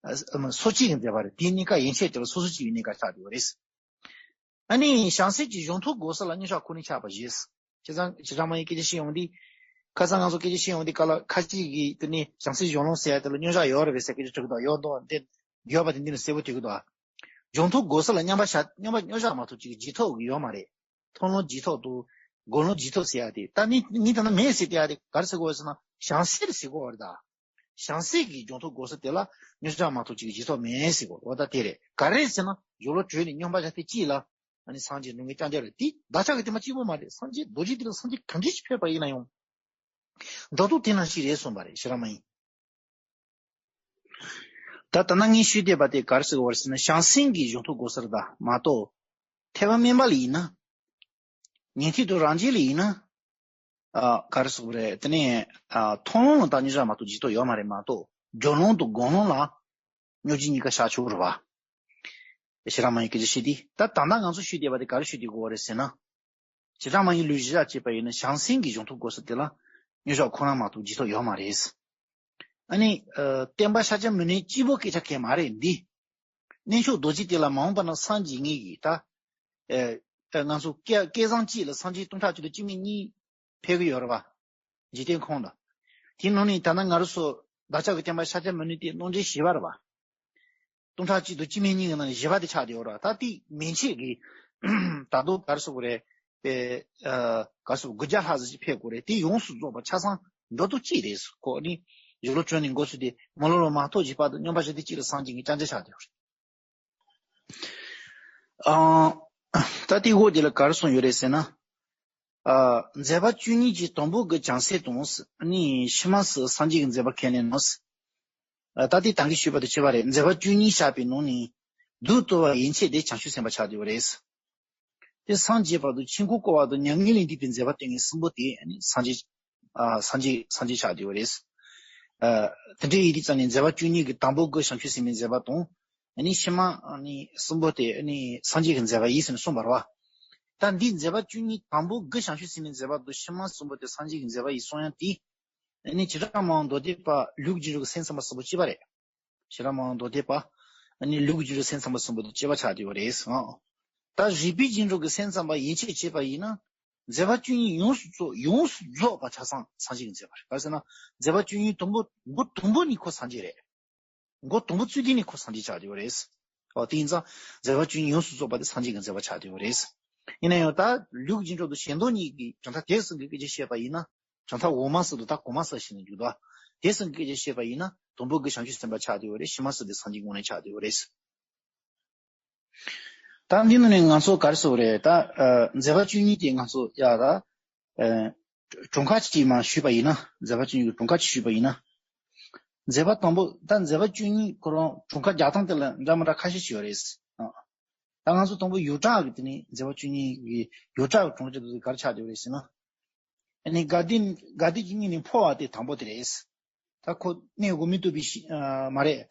ཨ་སོ་སྐྱེ་གི་མཛད་པ་རེད། དེའི་གནས་སྐབས་ཡན་ཆད་དེ་ལ་སོ་སོ་སྐྱེ་བའི་གནས་སྐབས་ཆགས་བསྡད་ཡོད་རེད། ཨ་ནི་བྱང་སེམས་ཀྱི་གཞུང་ཐོག་དགོས་ས་ལ་མཉམ་བཞག་ཁོ་ན་ཆགས་པ་རེད། བྱས་ཙང་བྱེ་བྲག་སྨྲ་བའི་སྐད་ཆ་བཤད་ཡོང་དུས། ཁ་སང་ང་ཚོ་སྐད་ཆ་བཤད་ཡོང་དུས་ག་ལ་ཁ་ཅིག་གིས་དེ་ནི་བྱང་སེམས་གཞུང་ལུགས་ཟེར་ཡ་དེ་ལ་མཉམ་བཞག་ཡོད་རེད་པས་ཟེར་སྐད་ཆ་དྲིས་ཀྱི་འདུག་ཡོད་འདུག་འདི་ཡོད་པ་དེ་འདི་ནི་གསལ་པོ་ཐོན་གྱི་འདུག་གཞུང་ཐོག་དགོས་ས་ལ་མཉམ་པ་བཞག་མཉམ་པ་མཉམ་བཞག་མ་གཏོགས་ཅིག་རྗེས་ཐོབ་ཀྱི་ཡོད་མ་རེད། མཐོང་ལམ་རྗེས་ཐོབ་དང་སྒོམ་ལམ་རྗེས་ཐོབ་ཟེར་ཡ་དེ། ད་ནི་ནི་ད་ནི་མེད་ཟེར་བསྡད་ཡ་དེ་ག་རེ་ཟེར་དགོས་ཟེར་ན། བྱང་སེམས་ཟེར་དགོས་པ་རེད་ད། བྱང་སེམས་ཀྱི་སྦྱོང་ཐོབ་དགོས་ས་དེ་ལ་མཉམ་བཞག་མ་གཏོགས་ཅིག་གི་རྗེས་ཐོབ་མེད་ཟེར་གོ། འོ་ད་དེ་རེད། ག་རེ་ཟེར་ན་སྦྱོར་ལམ་གྲོལ་ནས་སྙོམས་པར་བཞག་སྟེ་གཅིག་ལ་ཨ་ནི་སངས་རྒྱས་འགྲུབ་མཁན་རྐྱང་རྐྱང་རེད། དེ་བདག་ཅག་གི་དེ་མ་གཅིག་པོ་མ་རེད། སངས་རྒྱས་རྡོ་རྗེ་གདན་ལ་སངས་རྒྱས་ག་འདྲ་ཞིག་ཕེབས་པ་ཡིན་ན་ཡང་འགྲོ་ལྡོག་དེ་ནང་བཞིན་རེད་གསུངས་པ་རེད། ཞེ་དྲག་མ་ཡིན། ད་ད་ནང་ངས་ཞུས་བསྡད་པ་དེ་ག་རེ་ཟེར་བ་ཟེར་ན། བྱང་སེམས་ཀྱི་སྦྱོང་ཐོབ་དགོས་ས་རེད་ད་མ་གཏོགས། ཐེག་པ་དམན་པ་ལ་ཡིན་ན། ཉན་ཐོས་དང་རང་རྒྱལ་ལ་ཡིན་ན། ཨ་ག་རེ་ཟེར་དགོས་རེད། དེ་ནས་ཨ་མཐོང་ལམ་ལ་ད་མཉམ་བཞག་མ་གཏོགས་རྗེས་ཐོབ་ཡོད་མ་རེད་མ་གཏོགས། སྦྱོར་ལམ་དང་སྒོམ་ལམ་ལ་སྙོམས་འཇུག་གཉིས་ཀ་བཞག་ཆོག་རེད་བ། ཞེ་དྲག་མ་ཡིན་སྐད་ཆ་བཤད་དེ། ད་ད་ལྟ་ང་ཚོ་ཞུས་བསྡད་པ་དེ་ག་རེ་ཞུས་བསྡད་དགོས་རེད་ཟེར་ན། ཞེ་དྲག་མ་ཡིན་ལུགས་གཞི་བཞག་བྱས་པ་ཡིན་ན་བྱང་སེམས་ཀྱི་སྦྱོང་ཐོབ་དགོས་ས་དེ་ལ་མཉམ་བཞག་ཁོ་ན་མ་གཏོགས་རྗེས་ཐོབ་ཡོད་མ་རེད། ཨ་ནི་ཨ་བསྟན་པ་ཤཱཀྱ་མུ་ནེ་གཅིག་པོ་སྐད་ཆ་གང་མ་རེད་འདི། གནས་མཆོག་རྡོ་རྗེ་གདན་ལ་མ་འོངས་པ་ན་སངས་རྒྱས་ངེས་ཀྱི་ད། ཨ་ང་ཚོ་སྐལ་བཟང་གཅིག་ལ་སངས་རྒྱས་སྟོང་ཕྲག་གཅིག་ཏུ་སྐྱེ་མི་གཉིས་ཕེབས་ཀྱི་ཡོད་རེད་བ། འཇིག་རྟེན་ཁོངས་ལ། དེའི་ནང་ནས་ད་ལྟ་ང་རང་ཚོ་བདག་ཅག་གི་བསྟན་པ་ཤཱཀྱ་མུ་ནེ་དེ་སྣོད་འདྲེན་བཞི་པ་རེད་བ། སྟོང་ཕྲག་གཅིག་ཏུ་སྐྱེ་མི་གཉིས་ཀྱི་ནང་ནས་བཞི་པ་དེ་ཆགས་བསྡད་ཡོད་རེད་བ། ད་དེ་མན་ཆད་ཀྱི་ད་དུང་ག་རེ་ཟེར་དགོས་རེད། པའི་ཨ་ག་རེ་ཟེར་དགུ་བརྒྱ་ལྷག་ཙམ་ཞིག་ཕེབས་དགོས་རེད། དེ་ཡོངས་སུ་རྫོགས་པ་ཆ་ཚང་འགྲོ་ལྡོག་གཅིག་རེད་ཟེར། ཁོ་ནི་སྦྱོར་ལམ་གྲོལ་ནས་འགོ་ཚུགས་ཏེ་མ་ལོག་ལམ་མ་ཐོབ་ཀྱི་བར་དུ་སྙོམས་པར་བཞག་སྟེ་གཅིག་ལ་སངས་རྒྱས་ཀྱི་རྐྱང་རྐྱང་ཆགས་བསྡད་ཡོད་རེད། ཨ་ད་དེའི་འོག་དེ་ལ་ག་རེ་གསུངས་ཡོད་རེད་ཟེར་ན། ཨ་མཛད་པ་བཅུ་གཉིས་ཀྱི་དང་པོ་དགུ་བྱང་སེམས་དང་། ཨ་ནི་ཕྱི་མ་གསུམ་སངས་རྒྱས་ཀྱི་མཛད་པ་ཁས་ལེན་ནོ། ཨ་ད་དེ་ད་གིན་ཞུས་པ་དང་གཅིག་པ་རེད། མཛད་པ་བཅུ་གཉིས་བཞག་པའི་ནང་ནས་བདུད་བཏུལ་བ་ཡན་ཆད་དེ་བྱང་ཆུབ་སེམས་དཔའ་ཆགས་བསྡད་ཡོད་རེད། དེ་སངས་རྒྱས་བར་དུ་ཆོས་འཁོར་བསྐོར་བ་དང་མྱ་ངན་ལས་འདས་པའི་མཛད་པ་སྟོན་མཁན་གསུམ་པོ་དེ་ཨ་ནི་སངས་རྒྱས། ཨ་སངས་རྒྱས་སངས་རྒྱས་ཆགས་བསྡད་ཡོད་རེད། ཨ་དེ་འདྲ་ཡིན་དུས་ཙམ་ནས་མཛད་པ་བཅུ་གཉིས་ཀྱི་དང་པོ་དགུ་བྱང་ཆུབ་སེམས་དཔའི་མཛད་པ་དང་། ཨ་ནི་ཕྱི་མ་ཨ་ནི་གསུམ་པོ་དེ་ཨ་ནི་སངས་རྒྱས་ཀྱི་མཛད་པ་ཡིན་ཟེར་ནས་གསུངས་པ་རེད་བ། ད་འདིའི་མཛད་པ་བཅུ་གཉིས་དང་པོ་དགུ་བྱང་ཆུབ་སེམས་དཔའི་མཛད་པ་དང་ཕྱི་མ་གསུམ་པོ་དེ་སངས་རྒྱས་ཀྱི་མཛད་པ་ཡིན་གསུང་ཡ་དེ། ཨ་ནི་བྱེ་བྲག་སྨྲ་བ་མདོ་སྡེ་པ་ལུགས་རྗེས་འགྲོ་གི་སེམས་ཙམ་པ་གསུམ་པོ་གཅིག་པ་རེད། ཤེས་རབ་སྨྲ་བ་མདོ་སྡེ་པ། ཨ་ནི་ལུགས་རྗེས་འགྲོ་སེམས་ཙམ་པ་གསུམ་པོ་དང་གཅིག་པ་ཆགས་བསྡད་ཡོད་རེད་ཟེར། ད་རིགས་པའི་རྗེས་འགྲོ་གི་སེམས་ཙམ་པ་ཡན་ཆད་བྱས་པ་ཡིན་ན། མཛད་པ་བཅུ་གཉིས་ཡོངས་སུ་རྫོགས་ཡོངས་སུ་རྫོགས་པ་ཆ་ཚང་སངས་རྒྱས་ཀྱི་མཛད་པ་རེད། ག་རེ་ཟེར་ན། མཛད་པ་བཅུ་གཉིས་དང་པོ་མགོ་དང་པོ་ནས་ཁོ་སངས་རྒྱས་རེད། མགོ་དང་པོ་ཚུད་དུས་ནས་ཁོ་སངས་རྒྱས་ཆགས་བསྡད་ཡོད་རེད། འོ་དེ་ཡིན་ཙང་། མཛད་པ་བཅུ་གཉིས་ཡོངས་སུ་རྫོགས་པ་དེ་སངས་རྒྱས་ཀྱི་མཛད་པ་ཆགས་བསྡད་ཡོད་རེད། ཡིན་ན་ཡང་ད་ལུགས་རྗེས་འགྲོ་དང་ཞལ་མདོ་གཉིས་ཀྱི་གྲུབ་མཐའ་དེ་གསུམ་གྱི་སྐད་ཆ་བཤད་པ་ཡིན་ན། གྲུབ་མཐའ་འོག་མ་གསུམ་དང་ད་གོང་མ་གསུམ་ཞེས་ནས་འཇུག་འདུག་དེ་གསུམ་གྱི་སྐད་ཆ་བཤད་པ་ཡིན་ན་དང་པོ་དགུ་བྱང་ཆུབ་སེམས་དཔའ་ཆགས་བསྡད་ཡོད་རེད། ཕྱི་མ་གསུམ་དེ་སངས་རྒྱས་དངོས་གནས་ཆགས་བསྡད་ཡོད་རེད། ད་འདི་ནང་ནས་ང་ཚོ་ག་རེ་ཟེར་དགོས་རེད། ད་ཨ་མཛད་པ་བཅུ་གཉིས་དེ་ང་ཚོ་ཡ་ད་ཨ་གྲངས་ཀ་གཅིག་མར་ཞུས་པ་ཡིན་ན། མཛད་པ་བཅུ་གཉིས་ཀྱི་གྲངས་ཀ་གཅིག་ཞུས་པ་ཡིན་ན། མཛད་པ་དང་པོ་ད་མཛད་པ་བཅུ་གཉིས་ཁོ་རང་གྲངས་ཀ་རྒྱག་སྟངས་དེ་ལ་འདྲ་མི་འདྲ་ཁ་ཤས་ཤིག་ཡོད་རེད། ཨ་ད་ང་ཚོ་དང་པོ་ཡོངས་གྲགས་ཀྱི་དེ་ནི་མཛད་པ་བཅུ་གཉིས་ཀྱི་ཡོངས་གྲགས་ཀྱི་གྲངས་ཀ་དེ་ག་རེ་ཆགས་བསྡད་ཡོད་རེད་ཟེར་ན། ཨ་ནི་དགའ་ལྡན་དགའ་ལྡན་གྱི་སྙིང་ནས་འཕོ་བ་དེ་དང་པོ་དེ་རེད། ད་ཁོ་གནས་དགུ་མི་བཏུབ་པའི་ཤི་ཨ་མ་རེད།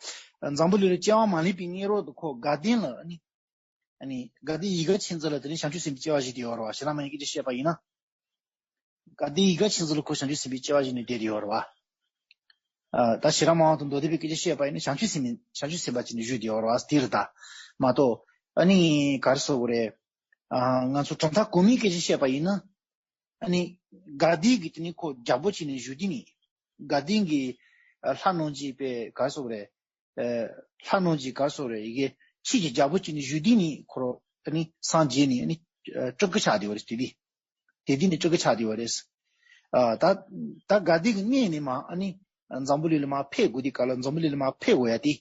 འཛམ་བུ་གླིང་ལ་སྐྱེ་བ་མ་ལེན་པའི་གནས་རོགས་དུ་ཁོ་དགའ་ལྡན་ལ་ཨ་ནི། ཨ་ནི་དགའ་ལྡན་ཡིད་དགའ་མཁྱེན་བརྩེ་ལ་དེ་ནི་བྱང་ཆུབ་སེམས་དཔའི་སྐྱེ་བ་བཞེས་ཏེ་ཡོད་རེད་བ། ཞེ་དྲག་མ་ཡིན་སྐད་ཆ་བཤད་པ་ཡིན་ན། དགའ་ལྡན་ཡིད་དགའ་མཁྱེན་བརྩེ་ལ་ཁོ་བྱང་ཆུབ་སེམས་དཔའི་སྐྱེ་བ་བཞེས་ནས་བསྡད་དེ་ཡོད་རེད་བ། ཨ་ད་ཤེས་རབ་སྨྲ་བ་དང་མདོ་སྡེ་པའི་སྐད་ཆ་བཤད་པ་ཡིན་ན་བྱང་ཆུབ་སེམས་བྱང་ཆུབ་སེམས་དཔའ་ཅིག་ནས་བཞུགས་བསྡད་ཡོད་རེད་བ། དེ་རེད་ད། མ་གཏོགས་ཨ་ནི་ག་རེ་ཟེར་དགོས་རེད། ཨ་ང་ཚོ་གྲུབ་མཐའ་གོང་མའི་སྐད་ཆ་བཤད་པ་ཡིན་ན། ཨ་ནི་དགའ་ལྡན་གྱི་དེ་ནི་ཁོ་རྒྱལ་པོ་བྱས་ནས་བཞུགས་དུས་ནི། དགའ་ལྡན་གྱི་ཨ་ལྷ་རྣམས་ཀྱི་པའི་ག་རེ་ཟེར་དགོས་རེད། ཨ་ལྷ་རྣམས་ཀྱི་ག་རེ་ཟེར་དགོས་རེད། ཡི་གེ་ཆོས་ཀྱི་རྒྱལ་པོ་བྱས་ནས་བཞུགས་དུས་ནི་ཁོ་རང་ཨ་ནི་སངས་རྒྱས་ནས་ཨ་ནི་ཨ་སྤྲུལ་སྐུ་ཆགས་བསྡད་ཡོད་རེད། དེ་དུས་དེ་དུས་ནི་སྤྲུལ་སྐུ་ཆགས་བསྡད་ཡོད་རེད། ཨ་ད་ད་དགའ་ལྡན་གྱི་གནས་ནས་མར་ཨ་ནི་འཛམ་བུ་གླིང་ལ་མར་ཕེབས་དགོས་དུས་སྐབས་ལ་འཛམ་བུ་གླིང་ལ་མར་ཕེབས་དགོས་ཡ་དེ།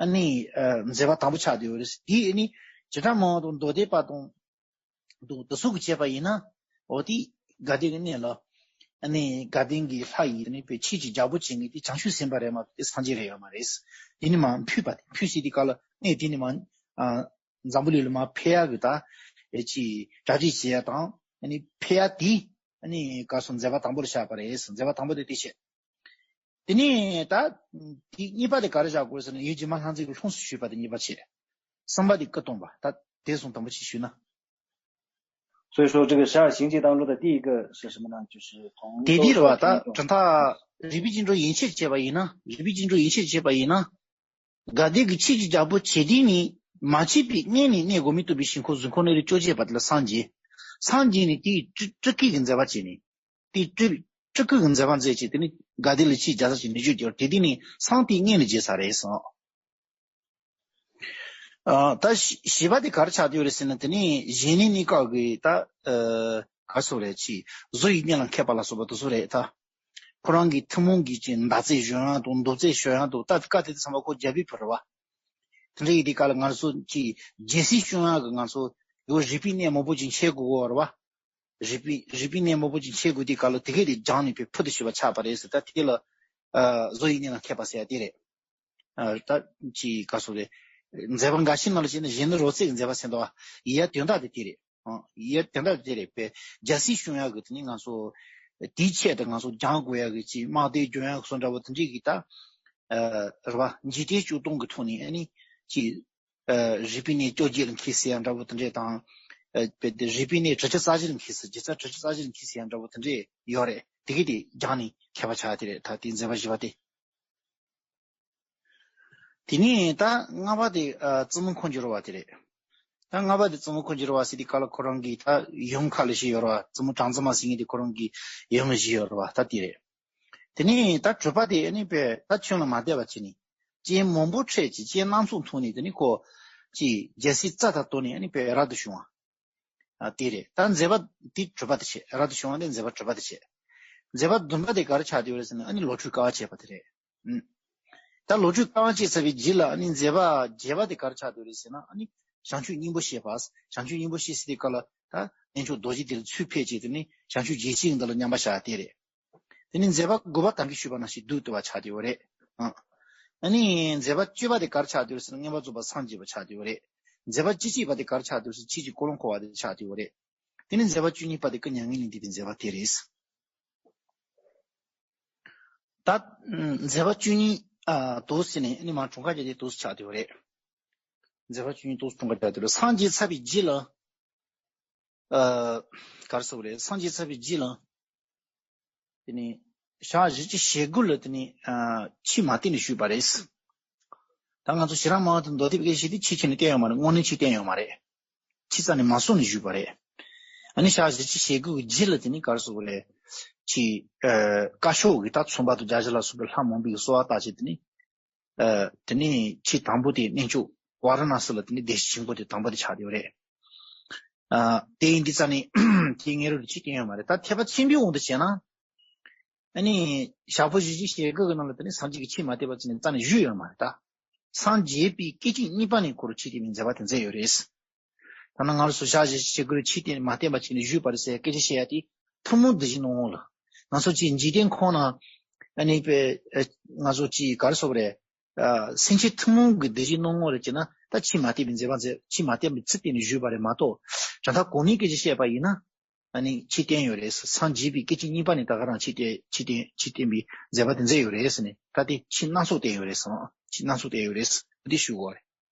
ཨ་ནི་ཨ་མཛད་པ་དང་པོ་ཆགས་བསྡད་ཡོད་རེད། དེ་ཨ་ནི་བྱེ་བྲག་སྨྲ་བ་དང་མདོ་སྡེ་པ་དང་། དུ་དུ་སུ་གིས་བྱས་པ་ཡིན་ན། འོ་དེ་དགའ་ལྡན་གྱི་གནས་ལ། ཨ་ནི་དགའ་ལྡན་གྱི་ལྷ་ཡིས་ཨ་ནི་པའི་ཆོས་ཀྱི་རྒྱལ་པོ་བྱེད་མཁན་དེ་བྱང་ཆུབ་སེམས་དཔའ་རེད་མ་གཏོགས་དེ་སངས་རྒྱས་རེད་ཡོད་མ་རེད། དེ་ནི་མ་ཕུལ་བ་དེ་ཕུལ་སྲིད་དེ་ག་ལ་ཨ་ནི་དེ་ནི་མ་ཨ་འཛམ་བུ་གླིང་ལ་མ་ཕེབས་ཡག་གི་ད་ཨེ་ཅི་གྲ་སྒྲིག་བྱེད་ཡག་དང་ཨ་ནི་ཕེབས་ཡག་དེ་ཨ་ནི་ག་སོ་མཛད་པ་དང་པོ་ལ་བཞག་པ་རེད། མཛད་པ་དང་པོ་དེ་དེ་བྱས། དེ་ནས་ད་དེ་གཉིས་པ་དེ་ག་རེ་བཞག་དགོས་ཟེར་ན་ཡུལ་རྗེ་མ་ལྷ་མཛེས་ཀྱི་ལྷུམས་སུ་ཞུགས་པ་དེ་གཉིས་པ་བྱས། གསུམ་པ་དེ་སྐུ་སྟོང་པ། ད་དེ་གསུམ་དང་པོ་ཅིག་ཞུས་ན། 所以说，这个十二行迹当中的第一个是什么呢？就是从 དེ་དེ་རེད་བ། ད་དྲན་ཐག་རིག་པའི་རྒྱན་དྲུག་ཡན་ཆད་བྱས་པ་ཡིན་ན། རིག་པའི་རྒྱན་དྲུག་ཡན་ཆད་བྱས་པ་ཡིན་ན། དགའ་ལྡན་གྱི་ཆོས་ཀྱི་རྒྱལ་པོ་བྱེད་དུས་ནི་མ་བྱས་པའི་སྔོན་ནས་གནས་དགོས་མི་བཏུབ་པའི་ཞིང་ཁམས་གཟུགས་ཁམས་གནས་རིས་བཅོ་བརྒྱད་པ་དེ་ལ་སངས་རྒྱས། སངས་རྒྱས་ནས་དེའི་སྤྲུལ་སྤྲུལ་སྐུའི་གི་མཛད་པ་བྱས་ནས། དེའི་སྤྲུལ་སྤྲུལ་སྐུའི་གི་མཛད་པ་མཛད་ཅིང་དེ་ནི་དགའ་ལྡན་ལ་ཆོས་རྒྱལ་ས་ཞིག་ནུས་རྒྱུ་གྱུར། དེ་དུས་ནི་སངས་དེའི་སྔོན་ལ་རྒྱས་ས་རེད་གསུངས། ཨ་ད་བཞི་བཞི་པ་དེ་ག་རེ་ཆགས་བསྡད་ཡོད་རེད་ཟེར་ན། དེ་ནི་གཞན་ནི་གནས་སྐབས་ཀྱི་ད་ཨ་ག་རེ་ཟེར་རེད། ཅི་བཟོ་ཡི་གཉེན་ལ་མཁས་པ་ལ་སོགས་པ་དེ་ཚོ་རེད་ད། ཁོ་རང་གི་ཐུན་མོང་གི་ཅིག་མདའ་རྩེད་གཞོན་ཡག་དང་མདོ་རྩེད་གཞོན་ཡག་དང་། ད་སྐབས་དེ་དུས་ཚང་མ་ཁོ་རྒྱལ་པོའི་བུ་རེད་བ། དེ་འདྲ་ཡིན་དུས་སྐབས་ལ་ང་ཚོ་ཅིག་རྒྱལ་སྲིད་སྐྱོང་ཡག་གི་ང་ཚོ་ཡོ་རིག་པའི་གནས་མང་པོ་ཅིག་འཁྱེར་དགོས་ཀྱི་ཡོད་རེད་བ། རིག་པའི་རིག་པའི་གནས་མང་པོ་ཅིག་འཁྱེར་དགོས་དུས་སྐབས་ལ་དེ་གས་དེ་སྦྱངས་ནས་པའི་ཕུལ་དུ་ཞུགས་པ་ཆགས་པ་རེད་ཟེར། ད་དེ་ལ་ཨ་བཟོ་ཡི་གཉེན་ལ་མཁས་པ་ཟེར་ཡག་དེ་རེད། ཨ་ད་ཅིག་ག་རེ་ཟེར་རེད། མཛད་པ་འགའ་ཤས་ནང་ལ་བྱས་ན་གཞན་ནི་རོལ་རྩེད་ཀྱི་མཛད་པ་ཟེར་འདུག་བ། ཡིན་ཡག་དོན་དག་དེ་དེ་རེད། ཨང་། ཡིན་ཡག་དོན་དག་དེ་རེད། པའི་རྒྱལ་སྲིད་སྐྱོང་ཡག་གི་དེ་ནི་ང་ཚོ་དེའི་ཆེད་དུ་ང་ཚོ་སྦྱང་དགོས་ཡག་གི་ཅིག་དམག་སྡེ་སྐྱོང་ཡག་སོགས་འདྲ་བོ་དེ་འདྲས་ཀྱི་ད་ཨ་རེད་བ། འཇིག་རྟེན་སྤྱོད་སྟངས་ཀྱི་ཐོག་ནས་ཨ་ནི་ཅིག་ཨ་རིག་པའི་གནས་བཅོ་བརྒྱད་ལ་མཁས་ཟེར་ཡག་འདྲ་བོ་དེ་འདྲས་དང་། ཨ་པའི་དེ་རིག་པའི་གནས་དྲུག་ཅུ་རྩ་བཞི་ལ་མཁས་ཟེར། དགེ་རྩ་དྲུག་ཅུ་རྩ་བཞི་ལ་མཁས་ཟེར་ཡག་འདྲ་བོ་དེ་འདྲས་ཡོད་རེད། དེ་གས་དེ་སྦྱངས་ནས་མཁས་པ་ཆགས་དེ་རེད། ད་དེ་མཛད་པ་བཞི་པ་དེ། དེ་ནས་ད་ལྔ་པ་དེ་ཨ་བཙུན་མོ་འཁོར་འགྱུར་བ་དེ་རེད། ད་ལྔ་པ་དེ་བཙུན་མོ་འཁོར་འགྱུར་བ་ཟེར་དུས་སྐབས་ལ་ཁོ་རང་གི་ད་ཡུམ་ཁ་ལ་བཞི་ཡོད་རེད་བ། བཙུན་མོ་གྲངས་བཙུན་མ་ཟེར་མཁན་དེ་ཁོ་རང་གི་ཡུམ་བཞི་ཡོད་རེད་བ། ད་དེ་རེད། དེ་ནས་ད་དྲུག་པ་དེ་ཨ་ནི་པའི་ད་ཁྱོན་ལ་མ་བསྡད་པ་བྱས་ནས་རྐྱེན་མང་པོ་འཕྲད་ཅིང་རྐྱེན་སྣ་ཚོགས་ཐོན་ནས། དེ་ནི་ཁོ་ཅིག་རྒྱལ་སྲིད་རྩ་དང་བཏོན་ནས་ཨ་ནི་པའི་རབ་ཏུ་བྱུང་བ། ཨ་དེ་རེད། ད་མཛད་པ་དེ་དྲུག་པ་དེ་བྱས། རབ་ཏུ་བྱུང་བ་དེ་མཛད་པ་དྲུག་པ་དེ་བྱས། མཛད་པ་བདུན་པ་དེ་ག་རེ་ཆགས་བསྡད་ཡོད་རེད་ཟེར་ན། ཨ་ནི་ལོ་དྲུག་དཀའ་བ་སྤྱད་པ་དེ་རེད། ཨུམ། ད་ལོ་དྲུག་དཀའ་བ་སྤྱད་ཚར་བའི་རྗེས་ལ་ཨ་ནི་མཛད་པ་བརྒྱད་པ་དེ་ག་རེ་ཆགས་བསྡད་ཡོད་རེད་ཟེར་ན། ཨ་ནི་བྱང་ཆུབ་སྙིང་པོ་བཤད་པ། བྱང་ཆུབ་སྙིང་པོ་བཤད་ཟེར་དུས་སྐབས་ལ་ད་གནས་མཆོག་རྡོ་རྗེ་གདན་ལ་ཚུར་ཕེབས་བྱས། དེ་ནི་བྱང་ཆུབ་རྒྱལ་ཆེན་གྱི་མདོ་ལ་མཉམ་པར་བཞག་དེ་རེད། དེ་ནི་མཛད་པ་དགུ་པ་ད་གིན་ཞུས་པ་ནང་བཞིན་བསྡུས་བསྡུས་པ་ཆགས་བསྡད་ཡོད་རེད། ཨ་ཨ་ནི་མཛད་པ་བཅུ་པ་དེ་ག་རེ་ཆགས་བསྡད་ཡོད་ཟེར་ན། མངོན་པར་རྫོགས་པར་སངས་རྒྱས་པ་ཆགས་བསྡད་ཡོད་རེད། མཛད་པ་བཅུ་གཅིག་པ་དེ་ག་རེ་ཆགས་བསྡད་ཡོད་ཟེར་ན། ཆོས་ཀྱི་ཀུན་སློང་འཁོར་བ་དེ་ཆགས་བསྡད་ཡོད་རེད། དེ་ནི་མཛད་པ་བཅུ་གཉིས་པ་དེ་སྐུ་མྱ་ངན་ལས་འདས་པའི་མཛད་པ་དེ་རེད། ད་མཛད་པ་བཅུ་གཉིས་ཨ་དུས་ཟེར་ནས་ཨ་ནི་མར་གྲངས་ཀ་བརྒྱབ་དེ་དུས་ཆགས་བསྡད་ཡོད་རེད། མཛད་པ་བཅུ་གཉིས་དུས་གྲངས་ཀ་བརྒྱབ་དེ་རེད། སངས་རྒྱས་ཚར་བའི་རྗེས་ལ། ཨ་ག་རེ་ཟེར་དགོས་རེད། སངས་རྒྱས་ཚར་བའི་རྗེས་ལ། དེ་ནི་ཞག་བཞི་བཅུ་ཞེ་དགུ་ལ་དེ་ནི་ཨ་ཆོས་མ་བསྟན་ནས་བཞུགས་པ་རེད། ད་ང་ཚོ་ཞེ་དྲག་མང་བ་དང་མདོ་སྡེ་པའི་སྐད་ཆ་བཤད་དུས་ཆོས་ཁྱོན་ནས་བསྟན་ཡོད་མ་རེད། དངོས་གནས་ཆོས་བསྟན་ཡོད་མ་རེད། ཆོས་རྩ་ནས་མ་གསུངས་ནས་བཞུགས་པ་རེད། ཨ་ནི་ཞག་བཞི་བཅུ་ཞེ་དགུ་གི་རྗེས་ལ་དེ་ནི་ག་རེ་ཟེར་དགོས་རེད། ཆོས་ཨ་བཀའ་ཤོག་གི་ད་ཚོམ་བག་དང་སྦྱར་བྱ་ལ་སོགས་པའི་ལྷ་མང་པོའི་གསོལ་བ་བཏབ་བྱས། དེ་ནི་ཨ་དེ་ནས་ཆོས་དང་པོ་དེ་གནས་མཆོག་ཝཱ་ར་ཎཱ་སི་ལ་དེ་ནས་སྡེ་སྲིད་ཆེན་པོ་དེ་དང་པོ་དེ་ཆགས་བསྡད་ཡོད་རེད། ཨ་དེ་ཡིན་དུས་རྩ་ནས་དེའི་སྔོན་རོལ་དུ་ཆོས་བསྟན་ཡོད་མ་རེད། ད་ཐེག་པ་ཆེན་པོའི་དབང་དུ་བྱས་ན། ཨ་ནི་ཞག་པོ་བཞི་བཅུ་ཞེ་དགུ་གི་ནང་ལ་དེ་ནས་སངས་རྒྱས་ཀྱིས་ཆོས་མ་བསྟན་པ་བྱས་ནས་རྩ་ནས་བཞུགས་ཡོད་མ་རེད་ད། སངས་རྒྱས་པའི་སྐད་ཅིག་གཉིས་པ་ནས་ཁོ་རང་ཆོས་བསྟན་པའི་མཛད་པ་དེ་མཛད་ཡོད་རེད། ད་ནི་ང་ལ་སོ་ཞག་བཞི་བཅུ་ཞེ་དགུ་རེ་ཆོས་བསྟན་མ་བསྟན་པ་བྱས་ནས་བཞུགས་པ་རེད་ཟེར་སྐད་ཆ་བཤད་ཡ་དེ་ཐུན་མོང་བདུད་བཞིའི་སྣང་བ་ལ། ང་ཚོ་ཅིག་འཇིག་རྟེན་ཁོངས་ན་ཨ་ནི་པའི་ཨ་ང་ཚོ་ཅིག་ག་རེ་ཟེར་དགོས་རེད། ཨ་སེམས་ཅན་ཐུན་མོང་གི་བདུད་བཞིའི་སྣང་བ་རེད་བྱས་ན། ད་ཆོས་མ་བསྟན་པའི་མཛད་པ་མཛད། ཆོས་མ་བསྟན་པའི་ཚུལ་བསྟན་ནས་བཞུགས་པ་རེད་མ་གཏོགས། དྲན་ཐག་གོང་མའི་སྐད་ཆ་བཤད་པ་ཡིན་ན། ཨ་ནི་ཆོས་བསྟན་ཡོད་རེད། སངས་རྒྱས་པའི་སྐད་ཅིག་གཉིས་པ་ནས་ད་ག་རང་ཆོས་བསྟན་ཆོས་བསྟན་ཆོས་བསྟན་པའི་མཛད་པ་དེ་མཛད་ཡོད་རེད་ཟེར་ནས། ད་དེ་ཆོས་སྣ་ཚོགས་བསྟན་ཡོད་རེད་ཟེར། ཆོས་སྣ་ཚོགས་བསྟན་ཡོད་རེད་ཟེར། དེ་ཞུ་དགོས་རེད།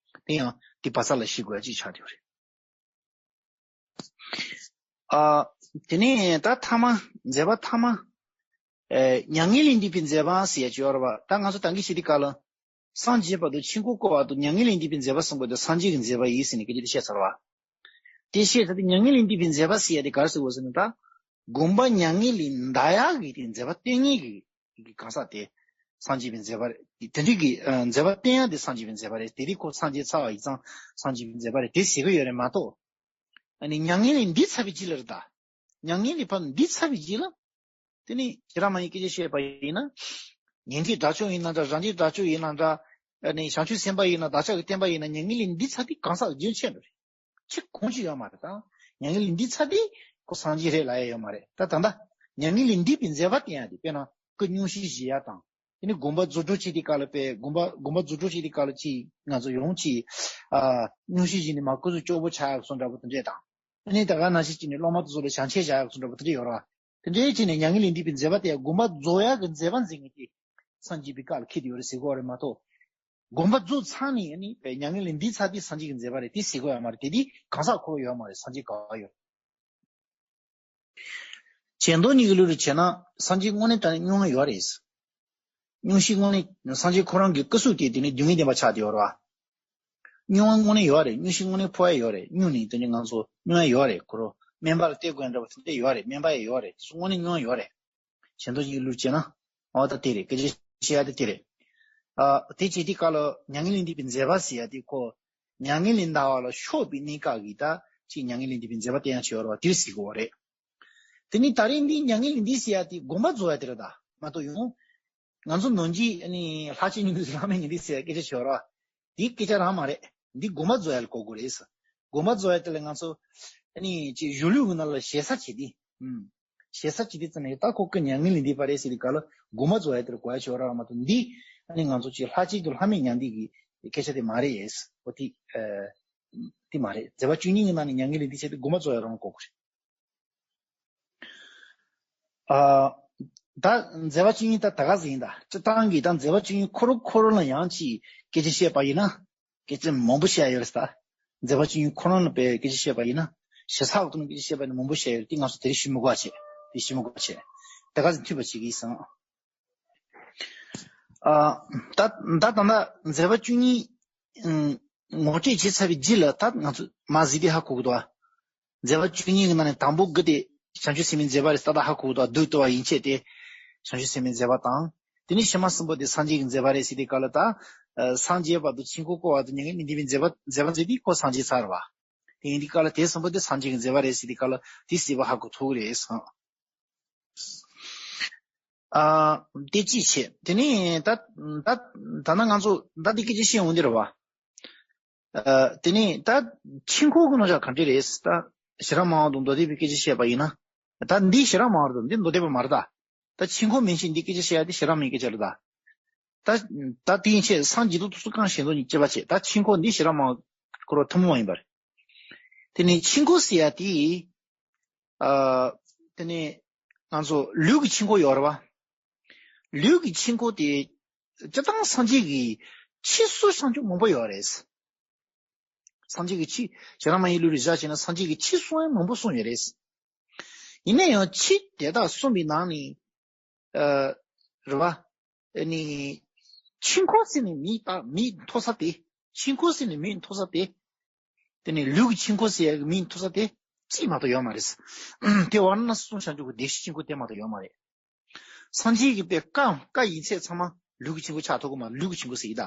དེ་ཡང་དེ་བར་ས་ལ་ཤེས་དགོས་ཡ་གཅིག་ཆགས་བསྡད་ཡོད་རེད། ཨ་དེ་ནས་ད་ཐ་མ་མཛད་པ་ཐ་མ། ཨེ་མྱ་ངན་ལས་འདས་པའི་མཛད་པ་ཟེར་ཡ་ཅིག་ཡོད་རེད་བ། ད་ང་ཚོ་ད་གིན་བཤད་དུས་སྐབས་ལ། སངས་རྒྱས་པ་དང་ཆོས་འཁོར་བསྐོར་བ་དང་མྱ་ངན་ལས་འདས་པའི་མཛད་པ་གསུམ་པོ་དེ་སངས་རྒྱས་ཀྱི་མཛད་པ་ཡིན་ཟེར་ནས་སྐད་ཆ་དེ་བཤད་ཚར་བ། དེ་བཤད་ཚར་དུས་མྱ་ངན་ལས་འདས་པའི་མཛད་པ་ཟེར་ཡ་དེ་ག་རེ་ཟེར་དགོས་ཟེར་ན། ད་སྒོམ་པ་མྱ་ངན་ལས་འདའ་ཡག་གི་དེ་མཛད་པ་སྟོན་མཁན་གྱི་གི་གང་ཟག་དེ་སངས་རྒྱས་པའི་མཛད་པ་རེད། དེ་འདྲའི་གི་ཨ་མཛད་པ་སྟོན་ཡག་དེ་སངས་རྒྱས་པའི་མཛད་པ་རེད། དེ་དེ་ཁོ་སངས་རྒྱས་ཚར་བ་ཡིན་ཙང་སངས་རྒྱས་པའི་མཛད་པ་རེད་དེ་ཟེར་གི་ཡོད་རེད་མ་གཏོགས། ཨ་ནི་མྱ་ངན་ལས་འདས་ཚར་བའི་རྗེས་ལ་རེད་ད། མྱ་ངན་ལས་ཕར་འདས་ཚར་བའི་རྗེས་ལ། དེ་ནི་ཞེ་དྲག་མ་ཡིན་སྐད་ཆ་བཤད་པ་ཡིན་ན། ཉན་ཐོས་དགྲ་བཅོམ་ཡིན་ན་འདྲ། རང་རྒྱལ་དགྲ་བཅོམ་ཡིན་ན་འདྲ། ཨ་ནི་བྱང་ཆུབ་སེམས་དཔའ་ཡིན་ན། བདག་ཅག་གི་བསྟན་པ་ཡིན་ན། མྱ་ངན་ལས་འདས་ཚར་དུས་གང་ཟག་རྒྱུན་ཆད་འགྲོ་རེད། ཁྱི་གང་ཅི་ཡོད་མ་རེད་ད། མྱ་ངན་ལས་འདས་ཚར་དུས་ཁོ་སངས་རྒྱས་རེད་ལབ་ཡ་ཡོད་མ་རེད། ད་ད་ལྟ་ མྱ་ངན་ལས་འདས་པའི་མཛད་པ་བསྟན་ཡ་དེ། དཔེར་ན་སྐུ་སྙུང་གཞི་བཞེས་ཡ་དང་། དེ་ནས་དགོངས་པ་རྫོགས་གྲོལ་བྱེད་དུས་སྐབས་ལ་དཔེ་དགོངས་པ་དགོངས་པ་རྫོགས་གྲོལ་བྱེད་དུས་སྐབས་ལ་ཅིག་ང་ཚོ་ཡོང་ཅིག་ཨ་སྙུང་གཞི་བཞེས་ནས་མར་སྐུ་གཟུགས་སྐྱོ་པོ་ཆགས་ཡ་གསུངས་འདྲ་པོ་དེ་འདྲས་དང་། དེ་ནས་ད་ག་ནང་བཞིན་བྱས་ནས་སློབ་མ་དེ་ཚོ་ལ་བྱང་ཆེན་བཞག་ཡ་གསུངས་འདྲ་པོ་དེ་འདྲས་ཡོད་རེད་བ། དེ་འདྲས་བྱས་ནས་མྱ་ངན་ལས་འདས་པའི་མཛད་པ་དེ་དགོངས་པ་རྫོགས་ཡ་གི་མཛད་པ་མཛད་མཁན་དེ་སངས་རྒྱས་པའི་བཀའ་ལ་འཁེལ་དེ་ཡོད་རེད་ཟེར་གོ་རེད་མ་གཏོགས། དགོངས་པ་རྫོགས་ཚར་ནས་ཨ་ནི་མྱ་ངན་ལས་འདས་ཚར་དུས་སངས་རྒྱས་ཀྱི་མཛད་པ་རེད་དེ་ཟེར་གོ་ཡ་མ་རེད། དེ་དུས་གང་ཟག་འཁོར་བ་ཡོད་མ་རེད། སངས་རྒྱས་ག་པར་ཡོད། ཆེ་མདོ་གཉིས་ཀྱི་ལུགས་ལ་བྱས་ན་སངས་རྒྱས་དངོས་གནས་དྲང་གནས་སྙུང་བ་ཡོད་རེད། སྙུང་གཞི་དངོས་གནས་སངས་རྒྱས་ཁོ་རང་གི་སྐུ་གཟུགས་དེ་དེ་ནི་སྡུག་བསྔལ་བདེན་པ་ཆགས་བསྡད་ཡོད་རེད་བ། སྙུང་བ་དངོས་གནས་ཡོད་རེད། སྙུང་གཞི་དངོས་གནས་ཕོག་ཡ་ཡོད་རེད། སྙུང་ནས་དེ་ནི་ང་ཚོ་སྙུང་ཡ་ཡོད་རེད། ཁོ་རང་སྨན་པ་ལ་སྟེར་དགོས་ཡ་འདྲ་པོ་དེ་འདྲ་ཡོད་རེད། སྨན་པ་ཡང་ཡོད་རེད། དེ་ཚོ་དངོས་གནས་སྙུང་ཡ་ཡོད་རེད། ཆེ་མདོ་གཉིས་ཀྱི་ལུགས་ལ་བྱས་ན་ཨོ་ད་དེ་རེད། སྐད་ཆ་བཤད་ཡ་དེ་དེ་རེད། ཨ་དེ་བྱེད་དུས་སྐབས་ལ་མྱ་ངན་ལས་འདས་པའི་མཛད་པ་ཟེར་ཡ་དེ་ཁོ་མྱ་ངན་ལས་འདའ་བ་ལ་ཤོག་པའི་གནས་སྐབས་ཀྱི་ད་ཅིག་མྱ་ངན་ལས་འདས་པའི་མཛད་པ་བསྟན་ཡ་ཅིག་ཡོད་རེད་བ། དེ་ཟེར་གོ་བ་རེད། དེ་ནི་ད་རིང་འདི་མྱ་ངན་ལས་འདས་ཟེར་ཡ་དེ་དགོངས་པ་རྫོགས་ཡ་དེ་རེད་ད་མ་གཏོགས། ཡང་ང་ཚོ་ནང་གི་ཨ་ནི་ལྷ་ཆོས་མྱ་ངན་ལས་འདས་ཟེར་ཡ་སྐད་ཆ་ཅིག་ཡོད་རེད་བ། འདི་སྐད་ཆ་རང་མ་རེད། འདི་དགོངས་པ་རྫོགས་ཡ་ལ་གོ་དགོས་རེད། དགོངས་པ་རྫོགས་ཡ་དེ་ལ་ང་ཚོ་ཨ་ནི་ཅིག་གཞུང་ལུགས་ཀྱི་ནང་ལ་ཞེ་ས་བྱེད་དེ། ཨུམ། ཞེ་ས་བྱེད་དེ་ཙམ་ཡིན། ད་ཁོ་སྐུ་མྱ་ངན་ལས་འདས་པ་རེད་ཟེར་དུས་སྐབས་ལ་དགོངས་པ་རྫོགས་ཡ་དེ་ལ་གོ་ཡ་ཅིག་ཡོད་རེད་བ་མ་གཏོགས། འདི་ཨ་ནི་ང་ཚོ་ཅིག་ལྷ་གཅིག་ཏུ་ལྷ་མིན་མྱང་འདས་ཀྱི་སྐད་ཆ་དེ་མ་རེད། འོ་དེ་ཨ་དེ་མ་རེད། མཛད་པ་བཅུ་གཉིས་ཀྱི་ནང་ནས་མྱ་ངན་ལས་འདས་བྱས་ཏེ་དགོངས་པ་རྫོགས་ཡ་རང་ལ་གོ་དགོས་རེད། ཨ། ད་མཛད་པ་བཅུ་གཉིས་ད་ད་ག་ཟིག་ཡིན་ད། སྤྱིར་བཏང་གི་ད་མཛད་པ་བཅུ་གཉིས་ཁོ་རང་ཁོ་རང་ལ་ཡང་ཅིག་སྐད་ཆ་བཤད་པ་ཡིན་ན། སྐད་ཆ་མང་པོ་བཤད་ཡོད་རེད་ད། མཛད་པ་བཅུ་གཉིས་ཁོ་རང་ལ་དཔེ་སྐད་ཆ་བཤད་པ་ཡིན་ན། ཞེ་ས་ཐོག་ནས་སྐད་ཆ་བཤད་པ་ཡིན་ན་མང་པོ་བཤད་ཡོད་རེད། དེ་ང་ཚོ་དེ་རིང་ཞུ་མི་དགོས་པ་བྱས། དེ་ཞུ་མི་དགོས་པ་བྱས། ད་ག་ཟིག་འཐུས་པ་བྱེད་ཀྱི་ཡིན་སང་། ཨ། ད་ད་ད་ད་མཛད་པ་བཅུ་གཉིས། ཨང་། ངོ་སྤྲོད་བྱས་ཚར་བའི་རྗེས་ལ་ད་ང་ཚོ་མ་གཟིགས་དེ་ཧ་གོ་གི་འདུག་ཨ། མཛད་པ་བཅུ་གཉིས་ཀྱི་ནང་ནས་དང་པོ་དགུ་དེ་བྱང་ཆུབ་སེམས་དཔའི་མཛད་པ་རེད། ད་ད་ཧ་གོ་གི་འདུག་ཨ། བདུད་བཏུལ་བ་ཡན་ཆད་དེ་བྱང་ཆུབ་སེམས་དཔའི་མཛད་པ་དང་། དེ་ནས་ཕྱི་མ་གསུམ་པོ་དེ་སངས་རྒྱས་ཀྱི་མཛད་པ་རེད་ཟེར་དུས་སྐབས་ལ་ད། ཨ། སངས་རྒྱས་བར་དུ་ཆོས་འཁོར་བསྐོར་བར་དུ་མྱ་ངན་ལས་འདས་པའི་མཛད་པ་མཛད་པ་མཛད་དེ་ཁོ་སངས་རྒྱས་ཚར་བ། དེ་ཡིན་དུས་སྐབས་ལ་དེ་གསུམ་པོ་དེ་སངས་རྒྱས་ཀྱི་མཛད་པ་རེད་ཟེར་དུས་སྐབས་ལ་དེ་གསལ་པོ་ཧ་གོ་ཐུབ་ཀྱི་རེད་སོང་། ཨ། དེ་གཅིག་བྱས། དེ་ནས་ད་ད་ད་ནི་ང་ཚོ་ད་འདི་སྐད་ཆ་བཤད་འོང་དེ་རེད་བ། ཨ། དེ་ནས་ད་ཆོས་འཁོར་གྱི་རྣམ་གཞག་ག་འདྲ་རེད། ད་ཞེ་དྲག་མང་བ་དང་མདོ་སྡེ་པའི་སྐད་ཆ་བཤད་པ་ཡིན་ན། ད་འདི་ཞེ་དྲག་མང་བ་རེད་དམ། འདི་མདོ་སྡེ་པ་མ་རེད་ད། ད་ཆོས་འཁོར་མན་ཆད་འདི་སྐད་ཆ་བཤད་ཡ་དེ་ཞེ་དྲག་མིན་སྐད་ཆ་རེད་ད། ད་ད་དེ་ཡན་ཆད་སངས་རྒྱས་ཐོག་ཐུགས་སུ་བསྐང་ཞེས་མདོ་གཉིས་སྐྱེ་བ་བྱེད། ད་ཆོས་འཁོར་འདི་ཞེ་དྲག་མང་བ་ཁོ་རང་ཐུན་མོང་མ་ཡིན་པ་རེད། དེ་ནས་ཆོས་འཁོར་ཟེར་ཡ་དེ། ཨ། དེ་ནས་ང་ཚོ་ལུས་ཀྱི་ཆོས་འཁོར་ཡོད་རེད་བ། ལུས་ཀྱི་ཆོས་འཁོར་དེ་སྤྱིར་བཏང་སངས་རྒྱས་ཀྱི་ཆོས་གསུང་བྱང་ཆུབ་མང་པོ་ཡོད་རེད། སངས་རྒྱས་ཀྱི་ཆོས་ཞེ་དྲག་མ་ཡིན་ལུགས་ལ་བཞག་བྱས་ན་སངས་རྒྱས་ཀྱི་ཆོས་གསུང་ཡ་མང་པོ་གསུངས་ཡོད་རེད། ཡིན་ན་ཡང་ཆོས་དེ་དག་གསུངས་པའི་ནང་ནས། ཨ། རེད་བ། ཨ་ནི། ཆོས་འཁོར་ཟེར་ནས་མིང་བཏགས་མིང་ཐོགས་ས་དེ། ཆོས་འཁོར་ཟེར་ནས་མིང་ཐོགས་ས་དེ། དེ་ནས་ལུས་ཀྱི་ཆོས་འཁོར་ཟེར་ཡག་གི་མིང་ཐོགས་ས་དེ་གཅིག་མ་གཏོགས་ཡོད་མ་རེད། དེ་བར་ན་གསུང་བྱང་ཆུབ་ཀྱི་བདེ་གཤེགས་ཆོས་འཁོར་དེ་མ་གཏོགས་ཡོད་མ་རེད། སངས་རྒྱས་ཀྱི་དཔེ་བཀའ་བཀའ་ཡན་ཆད་ཚང་མ་ལུས་ཀྱི་ཆོས་འཁོར་ཆགས་ཐུབ་ཀྱི་མ་རེད། ལུས་ཀྱི་ཆོས་འཁོར་ཟེར་ཡི་ད།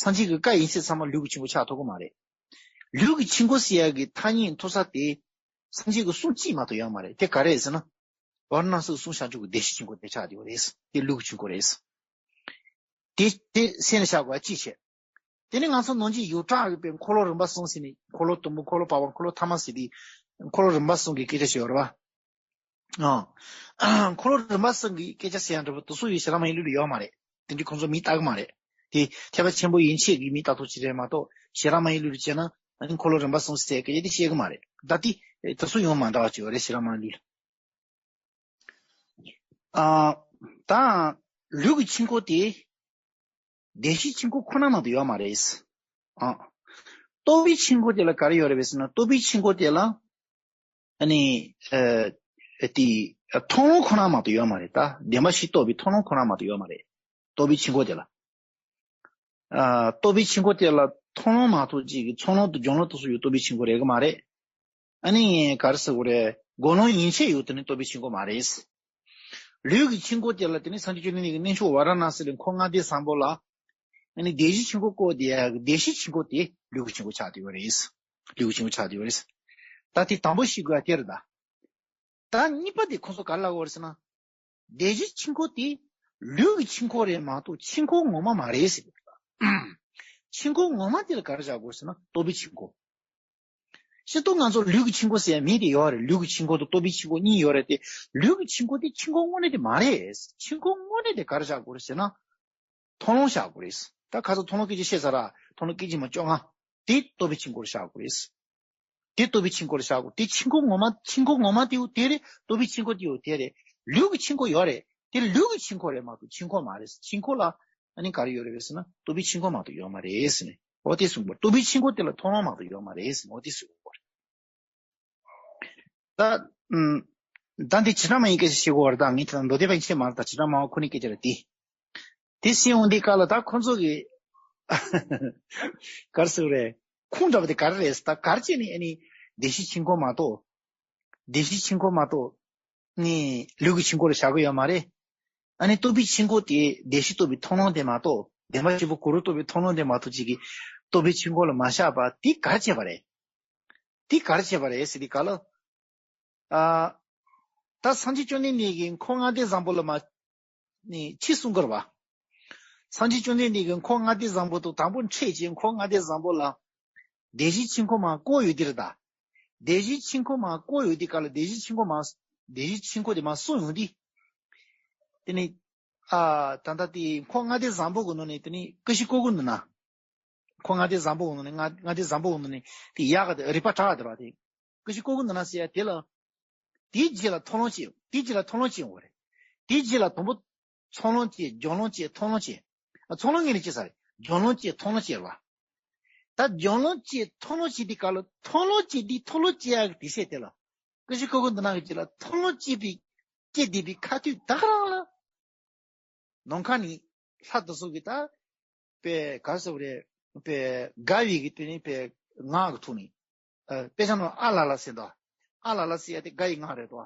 སངས་རྒྱས་ཀྱི་བཀའ་ཡན་ཆད་ཚང་མ་ལུས་ཀྱི་ཆོས་འཁོར་ཆགས་ཐུབ་ཀྱི་མ་རེད། ལུས་ཀྱི་ཆོས་འཁོར་ཟེར་ཡག་གི་ཐ་སྙད་ཐོགས་ས་དེ་སངས་རྒྱས་ཀྱི་གསུང་གཅིག་མ་གཏོགས་ཡོད་མ་རེད། དེ་ག་རེ་རེད་ཟེར་ན། ཝཱ་ར་ཎ་སིའི་གསུང་བྱང་ཆུབ་ཀྱི་བདེ་གཤེགས་ཆོས་འཁོར་དེ་ཆགས་བསྡད་ཡོད་རེད། དེ་ལུས་ཀྱི་ཆོས་འཁོར་རེད། དེ་དེ་སེམས་ལ་བཞག་དགོས་པ་གཅིག་བྱས། དེ་ནས་ང་ཚོ་ནང་ཆོས་ཡུལ་གྲགས་ཀྱི་དཔེ་འཁོར་ལོ་རིམ་པ་གསུམ་ཟེར་ནས། འཁོར་ལོ་དུམ་བུ། འཁོར་ལོ་པ་ཝང་། འཁོར་ལོ་ཐ་མ་ཟེར་དེ། འཁོར་ལོ་རིམ་པ་གསུམ་གྱི་སྐད་ཆ་ཞིག་ཡོད་རེད་བ། ཨ། འཁོར་ལོ་རིམ་པ་གསུམ་གྱི་སྐད་ཆ་ཟེར་ཡ་འདྲ་པོ་དེ་ཚོ་ཡང་ཞེ་དྲག་མ་ཡིན་ལུགས་ལ་ཡོད་མ་རེད། དེ་འདྲའི་ཁོང་ཚོ་མིང་བཏགས་ཀྱི་མ་རེད། དེ་ཐེག་པ་ཆེན་པོ་ཡན་ཆད་ཀྱི་མིང་བཏགས་ཐུབ་ཀྱི་རེད་མ་གཏོགས། ཞེ་དྲག་མ་ཡིན་ལུགས་ལ་བྱས་ན་ཨ་ནི་འཁོར་ལོ་རིམ་པ་གསུམ་ཟེར་སྐད་ཆ་དེ་བཤད་ཀྱི་མ་རེད། ད་དེ་དེ་ཚོ་ཡང་མ་འདྲ་བ་ཅིག་ཡོད་རེད། ཞེ་དྲག་མ་ཡིན་ལུགས་ལ། ཨ། ད་ལུས་ཀྱི་ཆོས་འཁོར་དེ་བདེ་གཤེགས་ཆོས་འཁོར་ཁོ་ན་མ་གཏོགས་ཡོད་མ་རེད། ཨ། རྟོགས་པའི་ཆོས་འཁོར་དེ་ལ་ག་རེ་ཡོད་རེད་ཟེར་ན། རྟོགས་པའི་ཆོས་འཁོར་དེ་ལ་ཨ་ནི། ཨ། དེ་མཐོང་ལམ་ཁོ་ན་མ་གཏོགས་ཡོད་མ་རེད། ད་བདེན་པ་བཞི་རྟོགས་པའི་མཐོང་ལམ་ཁོ་ན་མ་གཏོགས་ཡོད་མ་རེད། རྟོགས་པའི་ཆོས་འཁོར་དེ་ལ། ཨ། རྟོགས་པའི་ཆོས་འཁོར་དེ་ལ་མཐོང་ལམ་མ་གཏོགས་ཅིག་གི་ཚོར་ལམ་དང་སྦྱོང་ལམ་དེ་ཚོ་ཡོད་རྟོགས་པའི་ཆོས་འཁོར་རེད་གི་མ་རེད། ཨ་ནི་ག་རེ་ཟེར་དགོས་རེད། སྒོམ་ལམ་ཡན་ཆད་ཡོད་དེ་ནི་རྟོགས་པའི་ཆོས་འཁོར་མ་རེད། ལུས་ཀྱི་ཆོས་འཁོར་དེ་ལ་དེ་ནི་སངས་རྒྱས་བཅོམ་ལྡན་འདས་ཀྱི་གནས་མཆོག་ཝཱ་ར་ཎ་སི་ལ་འཁོར་ལྔ་སྡེ་བཟང་པོ་ལ། ཨ་ནི་བདེ་གཤེགས་ཆོས་འཁོར་བསྐོར་དེ་ཡ་གི་བདེ་གཤེགས་ཆོས་འཁོར་དེ་ལུས་ཀྱི་ཆོས་འཁོར་ཆགས་བསྡད་ཡོད་རེད། ལུས་ཀྱི་ཆོས་འཁོར་ཆགས་བསྡད་ཡོད་རེད། ད་དེ་དང་པོ་ཤེས་དགོས་ཡ་དེ་རེད་ད། ད་གཉིས་པ་དེ་ཁོང་ཚོ་ག་རེ་ལབ་ཡོད་རེད་ཟེར་ན། བདེ་གཤེགས་ཆོས་འཁོར་དེ་ལུས་ཀྱི་ཆོས་འཁོར་རེད་མ་གཏོགས་ཆོས་འཁོར་ངོ་མ་མ་རེད་ཟེར་གྱི་འདུག་ཆོས་འཁོར་ངོ་མ་དེ་ལ་ག་རེ་བཞག་དགོས་ཟེར་ན་རྟོགས་པའི་ཆོས་འཁོར། སྤྱིར་བཏང་ང་ཚོ་ལུས་ཀྱི་འཆིང་ཁོག་ཟེར་ཡ་མི་དེ་ཡོད་རེད། ལུས་ཀྱི་འཆིང་ཁོག་དང་རྟོག་པའི་འཆིང་ཁོག་གཉིས་ཡོད་རེད་དེ། ལུས་ཀྱི་འཆིང་ཁོག་དེ་འཆིང་ཁོག་དངོས་གནས་དེ་མ་རེད། འཆིང་ཁོག་དངོས་གནས་དེ་ག་རེ་བཞག་དགོས་རེད་ཟེར་ན། མཐོང་ལམ་བཞག་དགོས་རེད། ད་ཁ་སང་མཐོང་ལམ་སྐད་ཆ་བཤད་ཚར་ར། མཐོང་ལམ་སྐད་ཅིག་མ་བཅོ་ལྔ། དེ་རྟོག་པའི་འཆིང་ཁོག་ལ་བཞག་དགོས་རེད། དེ་རྟོག་པའི་འཆིང་ཁོག་ལ་བཞག་དགོས། དེ་འཆིང་ཁོག་ངོ་མ། འཆིང་ཁོག་ངོ་མ་དེའོ་དེ་རེད། རྟོག་པའི་འཆིང་ཁོག་དེའོ་དེ་རེད། ལུས་ཀྱི་འཆིང་ཁོག་ཡོད་རེད། དེ་ལུས་ཀྱི་འཆིང་ཁོག་རེད་མ་གཏོགས་འཆིང་ཁོག་མ་རེད། འཆིང་ཁོག་ལ་ཨ་ནི་ག་རེ་ཡོད་རེད་ཟེར་ན། རྟོག་པའི་འཆིང་ཁོག་མ་གཏོགས་ཡོད་མ་རེད་ཟེར་ནས། འོ་དེ་གསུངས་པ། རྟོག་པའི་འཆིང་ཁོག་དེ་ལ་མཐོང་ལམ་མ་གཏོགས་ཡོད་མ་རེད་ཟེར་ནས། འོ་དེ་གསུངས་པ་རེད། ད། ཨུམ། ད་འདི་བྱེ་བྲག་སྨྲ་བའི་སྐད་ཆ་བཤད་དགོས་པ་རེད། ད་ངས་དེ་ལ་མདོ་སྡེ་པ་ཡིན་ཆེད་མ་རེད། ད་བྱེ་བྲག་སྨྲ་བ་ཁོ་ནའི་སྐད་ཆ་རེད་དེ། དེ་སེམས་འོང་དེ་ག་ལ་ད་ཁོ་ཚོ་གི་ག་རེ་ཟེར་རེད། ཁུངས་འདྲ་པོ་དེ་ག་རེ་རེད། ད་ག་རེ་བྱས་ནས་ཨ་ནི་བདེན་བཞིའི་འཆིང་ཁོག་མ་གཏོགས། བདེན་བཞིའི་འཆིང་ཁོག་མ་གཏོགས་ནི་ལུས་ཀྱི་འཆིང་ཁོག་ལ་བཞག་གི་ཡོད་མ་རེད། ཨ་ནི་རྟོག་པའི་འཆིང་ཁོག་དེ་བདེན་བཞི་རྟོགས་པའི་མཐོང་ལམ་དེ་མ་གཏོགས། བདེན་པ་བཞི་པོ་གུ་རུ་རྟོགས་པའི་མཐོང་ལམ་དེ་མ་གཏོགས་ཅིག་གི་རྟོག་པའི་འཆིང་ཁོག་ལ་མ་བཞག་པ་དེ་ག་རེ་བྱས་པ་རེད། དེ་ག་རེ་བྱས་པ་རེད་ཟེར་དུས་ག་ལ། ཨ། ད་སངས་རྒྱས་བཅོམ་ལྡན་འདས་ཀྱིས་འཁོར་ལྔ་སྡེ་བཟང་པོ་ལ་མ་ནི་ཕྱིས་གསུང་གི་རེད་བ། སངས་རྒྱས་བཅོམ་ལྡན་འདས་ཀྱིས་འཁོར་ལྔ་སྡེ་བཟང་པོ་དང་དང་པོ་འཕྲད་ཅིང་འཁོར་ལྔ་སྡེ་བཟང་པོ་ལ་བདེན་བཞིའི་འཆིང་ཁོག་མར་བསྐོར་ཡོད་དེ་རེད་ད། བདེན་བཞིའི་འཆིང་ཁོག་མར་བསྐོར་ཡོད་དེ་ག་ལ། བདེན་བཞིའི་འཆིང་ཁོག་མར། བདེན་བཞིའི་འཆིང་ཁོག་དེ་མར་གསོ་ཡོང་དུས། དེ་ནི། ཨ། ད་ལྟ་དེ་འཁོར་ལྔ་སྡེ་བཟང་པོ་གི་ནང་ནས་དེ་ནི་ཀུན་གཞི་ཀོ་ཀུན་ཏུ་ན། འཁོར་ལྔ་སྡེ་བཟང་པོ་གི་ནང་ནས། ལྔ་ལྔ་སྡེ་བཟང་པོ་གི་ནང་ནས་དེ་ཡག་ག་དེ་རིག་པ་དྲག་ག་དེ་ར་དེ། ཀུན་གཞི་ཀོ་ཀུན་ཏུ་ན་ཟེར་ཡ་དེ་ལ། དེའི་རྗེས་ལ་མཐོང་ལམ་སྐྱེ། དེའི་རྗེས་ལ་མཐོང་ལམ་སྐྱེ་ཡོང་བ་རེད། དེའི་རྗེས་ལ་དང་པོ་ཚོར་ལམ་སྐྱེ། སྦྱོང་ལམ་སྐྱེ། མཐོང་ལམ་སྐྱེ། ཨ། ཚོར་ལམ་ངོས་ནས་སྐྱེ་ས་རེད། སྦྱོང་ལམ་སྐྱེ། མཐོང་ལམ་སྐྱེ་རེད་བ། ད་སྦྱོང་ལམ་སྐྱེ། མཐོང་ལམ་སྐྱེ་དུས་ག་ལ། མཐོང་ལམ་སྐྱེ་དུས་མཐོང་ལམ་སྐྱེ་ཡག་གི་དུས་ཚོད་དེ་ལ། ཀུན་གཞི་ཀོ་ཀུན་ཏུ་ན་གི་རྗེས་ལ་མཐོང་ལམ་སྐྱེ་བའི། སྐྱེ་བསྡད་པའི་ཁ་ཐུག་ད་ག་རང་ལ། ནམ་མཁའ་ནས་ལྷ་དེ་ཚོ་གི་ད། པའི་ག་རེ་ཟེར་བ་རེད། པའི་དགའ་བའི་གི་དེ་ནི་པའི་ངག་གི་ཐོག་ནས། ཨ། དཔེ་ཆ་ནང་ཨ་ལ་ལ་ཟེར་དོ། ཨ་ལ་ལ་ཟེར་ཡ་དེ་དགའ་བའི་ངག་རེད་དོ།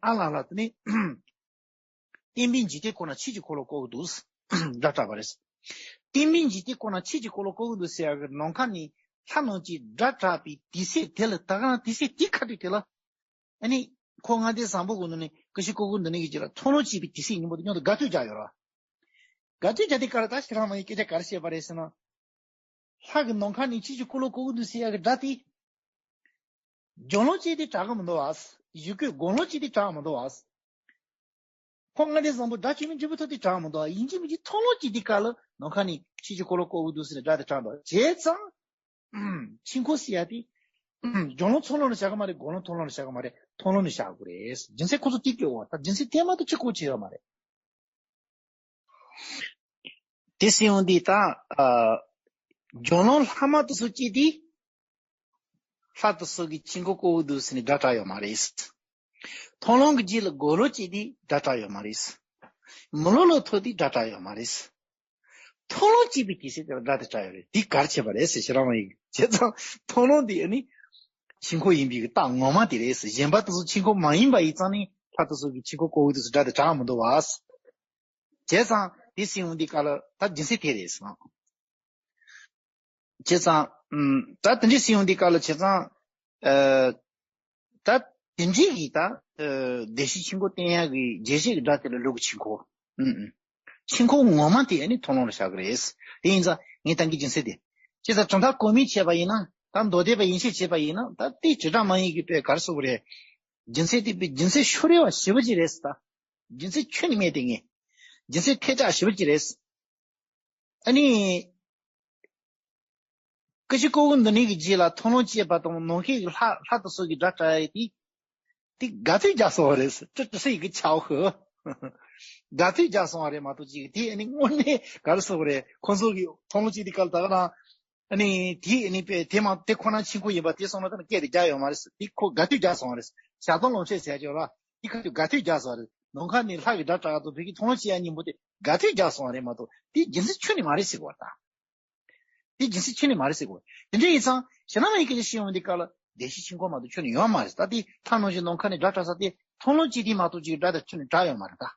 ཨ་ལ་ལ་དེ་ནི། བསྟན་པའི་འཇིག་རྟེན་ཁོ་ན་ཆོས་ཀྱི་འཁོར་ལོ་བསྐོར་གྱི་འདུག། སྒྲ་གྲགས་པ་རེད། བསྟན་པའི་འཇིག་རྟེན་ཁོ་ན་ཆོས་ཀྱི་འཁོར་ལོ་བསྐོར་གྱི་འདུག་ཟེར་ཡ་གི་ནམ་མཁའ་ནས་ལྷ་རྣམས་ཀྱིས་སྒྲ་གྲགས་པའི་དུས་ཚོད་དེ་ལ། ད་ག་རང་དུས་ཚོད་དེའི་ཁ་ཐུག་དེ་ལ། ཨ་ནི། འཁོར་ལྔ་སྡེ་བཟང་པོ་གི་ནང་ནས་ཀུན་གཞི་ཀོ་ཀུན་ཏུ་ནའི་གི་རྗེས་ལ་མཐོང་ལམ་སྐྱེས་པའི་དུས་ཚོད་སྙིང་པོ་དེ་མཉམ་དུ་དགའ་སྟོན་རྒྱག་ཡོད་རེད། དགའ་སྟོན་རྒྱག་དུས་ག་ལ་ད་ཤེས་རབ་སྨྲ་བའི་སྐད་ཆ་ག་རེ་བཤད་པ་རེད་ཟེར་ན། ལྷ་གི་ནམ་མཁའ་ནས་ཆོས་ཀྱི་འཁོར་ལོ་བསྐོར་གྱི་འདུག་ཟེར་ཡ་གི་སྒྲ་དེ། སྦྱོང་ལམ་སྐྱེས་དུས་གྲགས་ཀྱི་མི་འདུག་བ། ཡུལ་སྐོར་སྒོམ་ལམ་སྐྱེས་དུས་གྲགས་མི་འདུག་བ། འཁོར་ལྔ་སྡེ་བཟང་པོ་སྒྲ་བཅོས་མའི་འབྲས་བུ་ཐོབ་དུས་གྲགས་མི་འདུག་བ། ཡིན་གཅིག་མིན་གཅིག་མཐོང་ལམ་སྐྱེས་དུས་ག་ལ་ནམ་མཁའ་ནས་ཆོས་ཀྱི་འཁོར་ལོ་བསྐོར་གྱི་འདུག་ཟེར་ནས་སྒྲ་དེ་གྲགས་འདུག་བྱས་ཙང་། ཨུམ། འཆིང་ཁོག་ཟེར་ཡ་དེ། ཨུམ། སྦྱོང་ལམ་ཚོར་ལམ་ལ་བཞག་གི་མ་རེད། སྒོམ་ལམ་མཐོང་ལམ་ལ་བཞག་གི་མ་རེད། མཐོང་ལམ་ལ་བཞག་དགོས་རེད། རྒྱུ་མཚན་ཁོ་ཚོ་དེ་སྐྱོ་བ། ད་རྒྱུ་མཚན་དེ་མ་གཏོགས་གཅིག་གོ་ཆེ་ཡོད་མ་རེད། དེ་སེམས་འོང་དུས་ད། ཨ། སྦྱོང་ལམ་ལྷག་མ་དེ་ཚོ་སྐྱེས་དུས། ལྷ་དེ་ཚོ་གིས་འཆིང་ཁོག་བསྐོར་གྱི་འདུག་ཟེར་ནས་སྒྲ་གྲགས་ཡོད་མ་རེད། མཐོང་ལམ་གྱི་རྗེས་ལ་སྒོམ་ལམ་སྐྱེས་དུས་སྒྲ་གྲགས་ཡོད་མ་རེད། མི་སློབ་ལ་ཐོབ་དུས་སྒྲ་གྲགས་ཡོད་མ་རེད། མཐོང་ལམ་སྐྱེས་པའི་དུས་ཚོད་དེ་ལ་སྒྲ་དེ་གྲགས་ཡོད་རེད། འདི་ག་རེ་བྱས་པ་རེད་ཟེར། ཤེས་རབ་སྨྲ་བའི། བྱས་ཙང་མཐོང་ལམ་དེ་ནི་འཆིང་ཁོག་ཡིན་པའི་རྟགས་ངོ་མ་དེ་རེད་ཟེར། གཞན་པ་དེ་ཚོ་འཆིང་ཁོག་མ་ཡིན་པ་ཡིན་ཙང་ནི་ལྷ་དེ་ཚོ་གིས་འཆིང་ཁོག་བསྐོར་གྱི་འདུག་ཟེར་སྒྲ་དེ་གྲགས་མི་འདུག་བ། བྱས་ཙང་དེ་སེམས་འོང་དུས་ག་ལ་ད་རྒྱུ་མཚན་དེ་རེད་ཟེར། བྱས་ཙང་། ཨུམ། ད་དེ་འདྲའི་སེམས་འོང་དུས་ག་ལ་བྱས་ཙང་། ཨ། ད་དེ་འདྲའི་གི་ད། ཨ། བདེན་བཞིའི་འཆིང་ཁོག་བསྟན་ཡག་གི་རྒྱས་བཤད་ཀྱི་སྒྲ་དེ་ལ་ལུས་ཀྱི་འཆིང་ཁོག། ཨུམ་ཨུམ། འཆིང་ཁོག་ངོ་མ་དེ་ཨ་ནི་མཐོང་ལམ་ལ་བཞག་གི་རེད། དེ་ཡིན་ཙང་ངས་བཏང་གི་རྒྱུ་མཚན་དེ། བྱས་ཙང་གྲུབ་མཐའ་གོ་མིན་འཆད་པ་ཡིན་ན། ད་མདོ་སྡེ་པ་ཡིན་ཕྱིར་བྱས་པ་ཡིན་ན། ད་དེ་བྱེ་བྲག་སྨྲ་བའི་གི་དཔེ་ག་རེ་ཟེར་དགོས་རེད། རྒྱུ་མཚན་དེ་དཔེ་རྒྱུ་མཚན་ཤོ་རེ་བ་ཞེ་པོ་ཅིག་རེད་ཟེར་ད། རྒྱུ་མཚན་ཁྱོན་ནས་མེད་དེ་ངས། རྒྱུ་མཚན་ཐལ་ཆགས་ཞེ་པོ་ཅིག་རེད། ཨ་ནི། ཀུན་གཞི་ཀོ་ཀུན་ཏུ་ནའི་གི་རྗེས་ལ་མཐོང་ལམ་སྐྱེས་པ་དང་ནམ་མཁའི་གི་ལྷ་ལྷ་དེ་ཚོ་གིས་སྒྲ་གྲགས་ཡས་དེ། དེ་དགའ་སྟོན་རྒྱག་སོང་བ་རེད། ཀྲི་ཀྲི་སི་ཡི་གི་ཆའོ་ཧི། དགའ་སྟོན་རྒྱག་སོང་བ་རེད་མ་གཏོགས་ཅིག་དེ་ཨ་ནི་དངོས་གནས་ག་རེ་ཟེར་དགོས་རེད། ཁོང་ཚོ་གིས་མཐོང་ལམ་སྐྱེས་དུས་ག་ལ་ད་ག་རང་། ཨ་ནི་དེ་ཨ་ནི་དཔེ་དེ་མ་དེ་ཁོ་ན་འཆིང་ཁོག་ཡིན་པ་དེ་སོང་ན་ད་ནི་སྐད་དེ་རྒྱག་ཡོད་མ་རེད་ཟེར། དེ་ཁོ་དགའ་སྟོན་རྒྱག་སོང་བ་རེད། ཞག་སྟོང་ལོངས་སྤྱོད་ཟེར་ཡ་ཅིག་ཡོད་ར། དེ་ཁ་ཐུག་དགའ་སྟོན་རྒྱག་སོང་བ་རེད། ནམ་མཁའ་ནས་ལྷ་གི་སྒྲ་གྲགས་དང་བོད་ཀྱི་མཐོང་ལམ་སྐྱེ་ཡ་གཉིས་པོ་དེ་དགའ་སྟོན་རྒྱག་སོང་བ་རེད་མ་གཏོགས་དེ་རྒྱུ་མཚན་ཁྱོན་ནས་མ་རེད་ཟེར་གོ་བ་ད། དེ་རྒྱུ་མཚན་ཁྱོན་ནས་མ་རེད་ཟེར་གོ་བ། དེ་འདྲ་ཡིན་ཙང་ཞེ་ན་མ་ཡི་སྐད་ཆ་བཤད་ཡོང་དུས་ག་ལ་བདེན་བཞིའི་འཆིང་ཁོག་མ་གཏོགས་ཁྱོན་ནས་ཡོད་མ་རེད། ད་དེ་ལྷ་རྣམས་ཀྱི་ནམ་མཁའ་ནས་སྒྲ་གྲགས་ས་དེ་མཐོང་ལམ་སྐྱེས་དུས་མ་གཏོགས་ཅིག་སྒྲ་དང་ཁྱོན་ནས་གྲགས་ཡོད་མ་རེད་ད།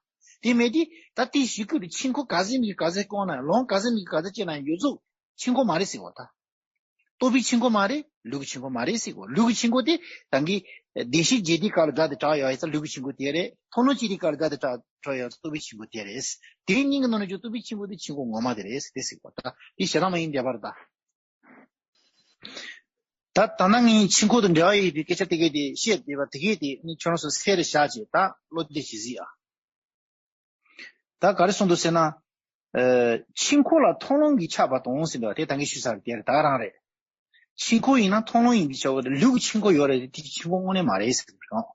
དེ་མེད་དུས་ད་དེ་གཞི་ཀུན་ཏུ་འཆིང་ཁོག་ག་ཚད་མིན་གྱི་ག་ཚད་བསྐོར་ན་ཡང་ལམ་ག་ཚད་མིན་གྱི་ག་ཚད་སྐྱེས་ན་ཡང་ཡོད་ཚུལ་འཆིང་ཁོག་མ་རེད་ཟེར་གོ་ད། རྟོག་པའི་འཆིང་ཁོག་མ་རེད། ལུས་ཀྱི་འཆིང་ཁོག་མ་རེད་ཟེར་གོ། ལུས་ཀྱི་འཆིང་ཁོག་དེ་ད་གིན་བདེན་བཞིའི་འཇིག་རྟེན་ག་ལ་སྒྲ་དེ་གྲགས་ཡོད་ཡིན་ཙང་ལུས་ཀྱི་འཆིང་ཁོག་དེ་རེད། མཐོང་ལམ་སྐྱེས་དུས་ག་ལ་སྒྲ་དེ་གྲགས་གྲགས་ཡོད་ཡིན་ཙང་རྟོག་པའི་འཆིང་ཁོག་དེ་རེད། དེ་གཉིས་ཀྱི་ནང་ནས་ཀྱང་རྟོག་པའི་འཆིང་ཁོག་དེ་འཆིང་ཁོག་ངོ་མ་དེ་རེད་དེ་ཟེར་གོ། ད་དེ་ཞེ་ན་མ་ཡི་འདྲ་པར་ད། ད་ད་ནང་ངས་ཆོས་འཁོར་དང་འབྲེལ་བ་ཡོད་པའི་སྐད་ཆ་དེ་གས་དེ་བཤད་བསྡད་པ་དེ་གས་དེ་ནི་ཁྱོད་རང་ཚོ་གསལ་རུ་བཞག་བྱས་ད་བློ་བདེ་ཞིག་གཟིགས་ཨ། ད་ག་རེ་གསུངས་འདུག་ཟེར་ན། ཨ། ཆོས་འཁོར་ལ་མཐོང་ལམ་གྱིས་ཆགས་པ་དང་ཟེར་འདུག་བ། དེ་ད་གིན་ཞུས་ཚར་དེ་རེད། ད་ག་རང་རེད། ཆོས་འཁོར་ཡིན་ན་མཐོང་ལམ་ཡིན་པས་ཆགས་པ་དང་ལུས་ཀྱི་ཆོས་འཁོར་ཡོད་རེད། དེ་ཆོས་འཁོར་དངོས་གནས་མ་རེད་ཟེར་གི་རེད།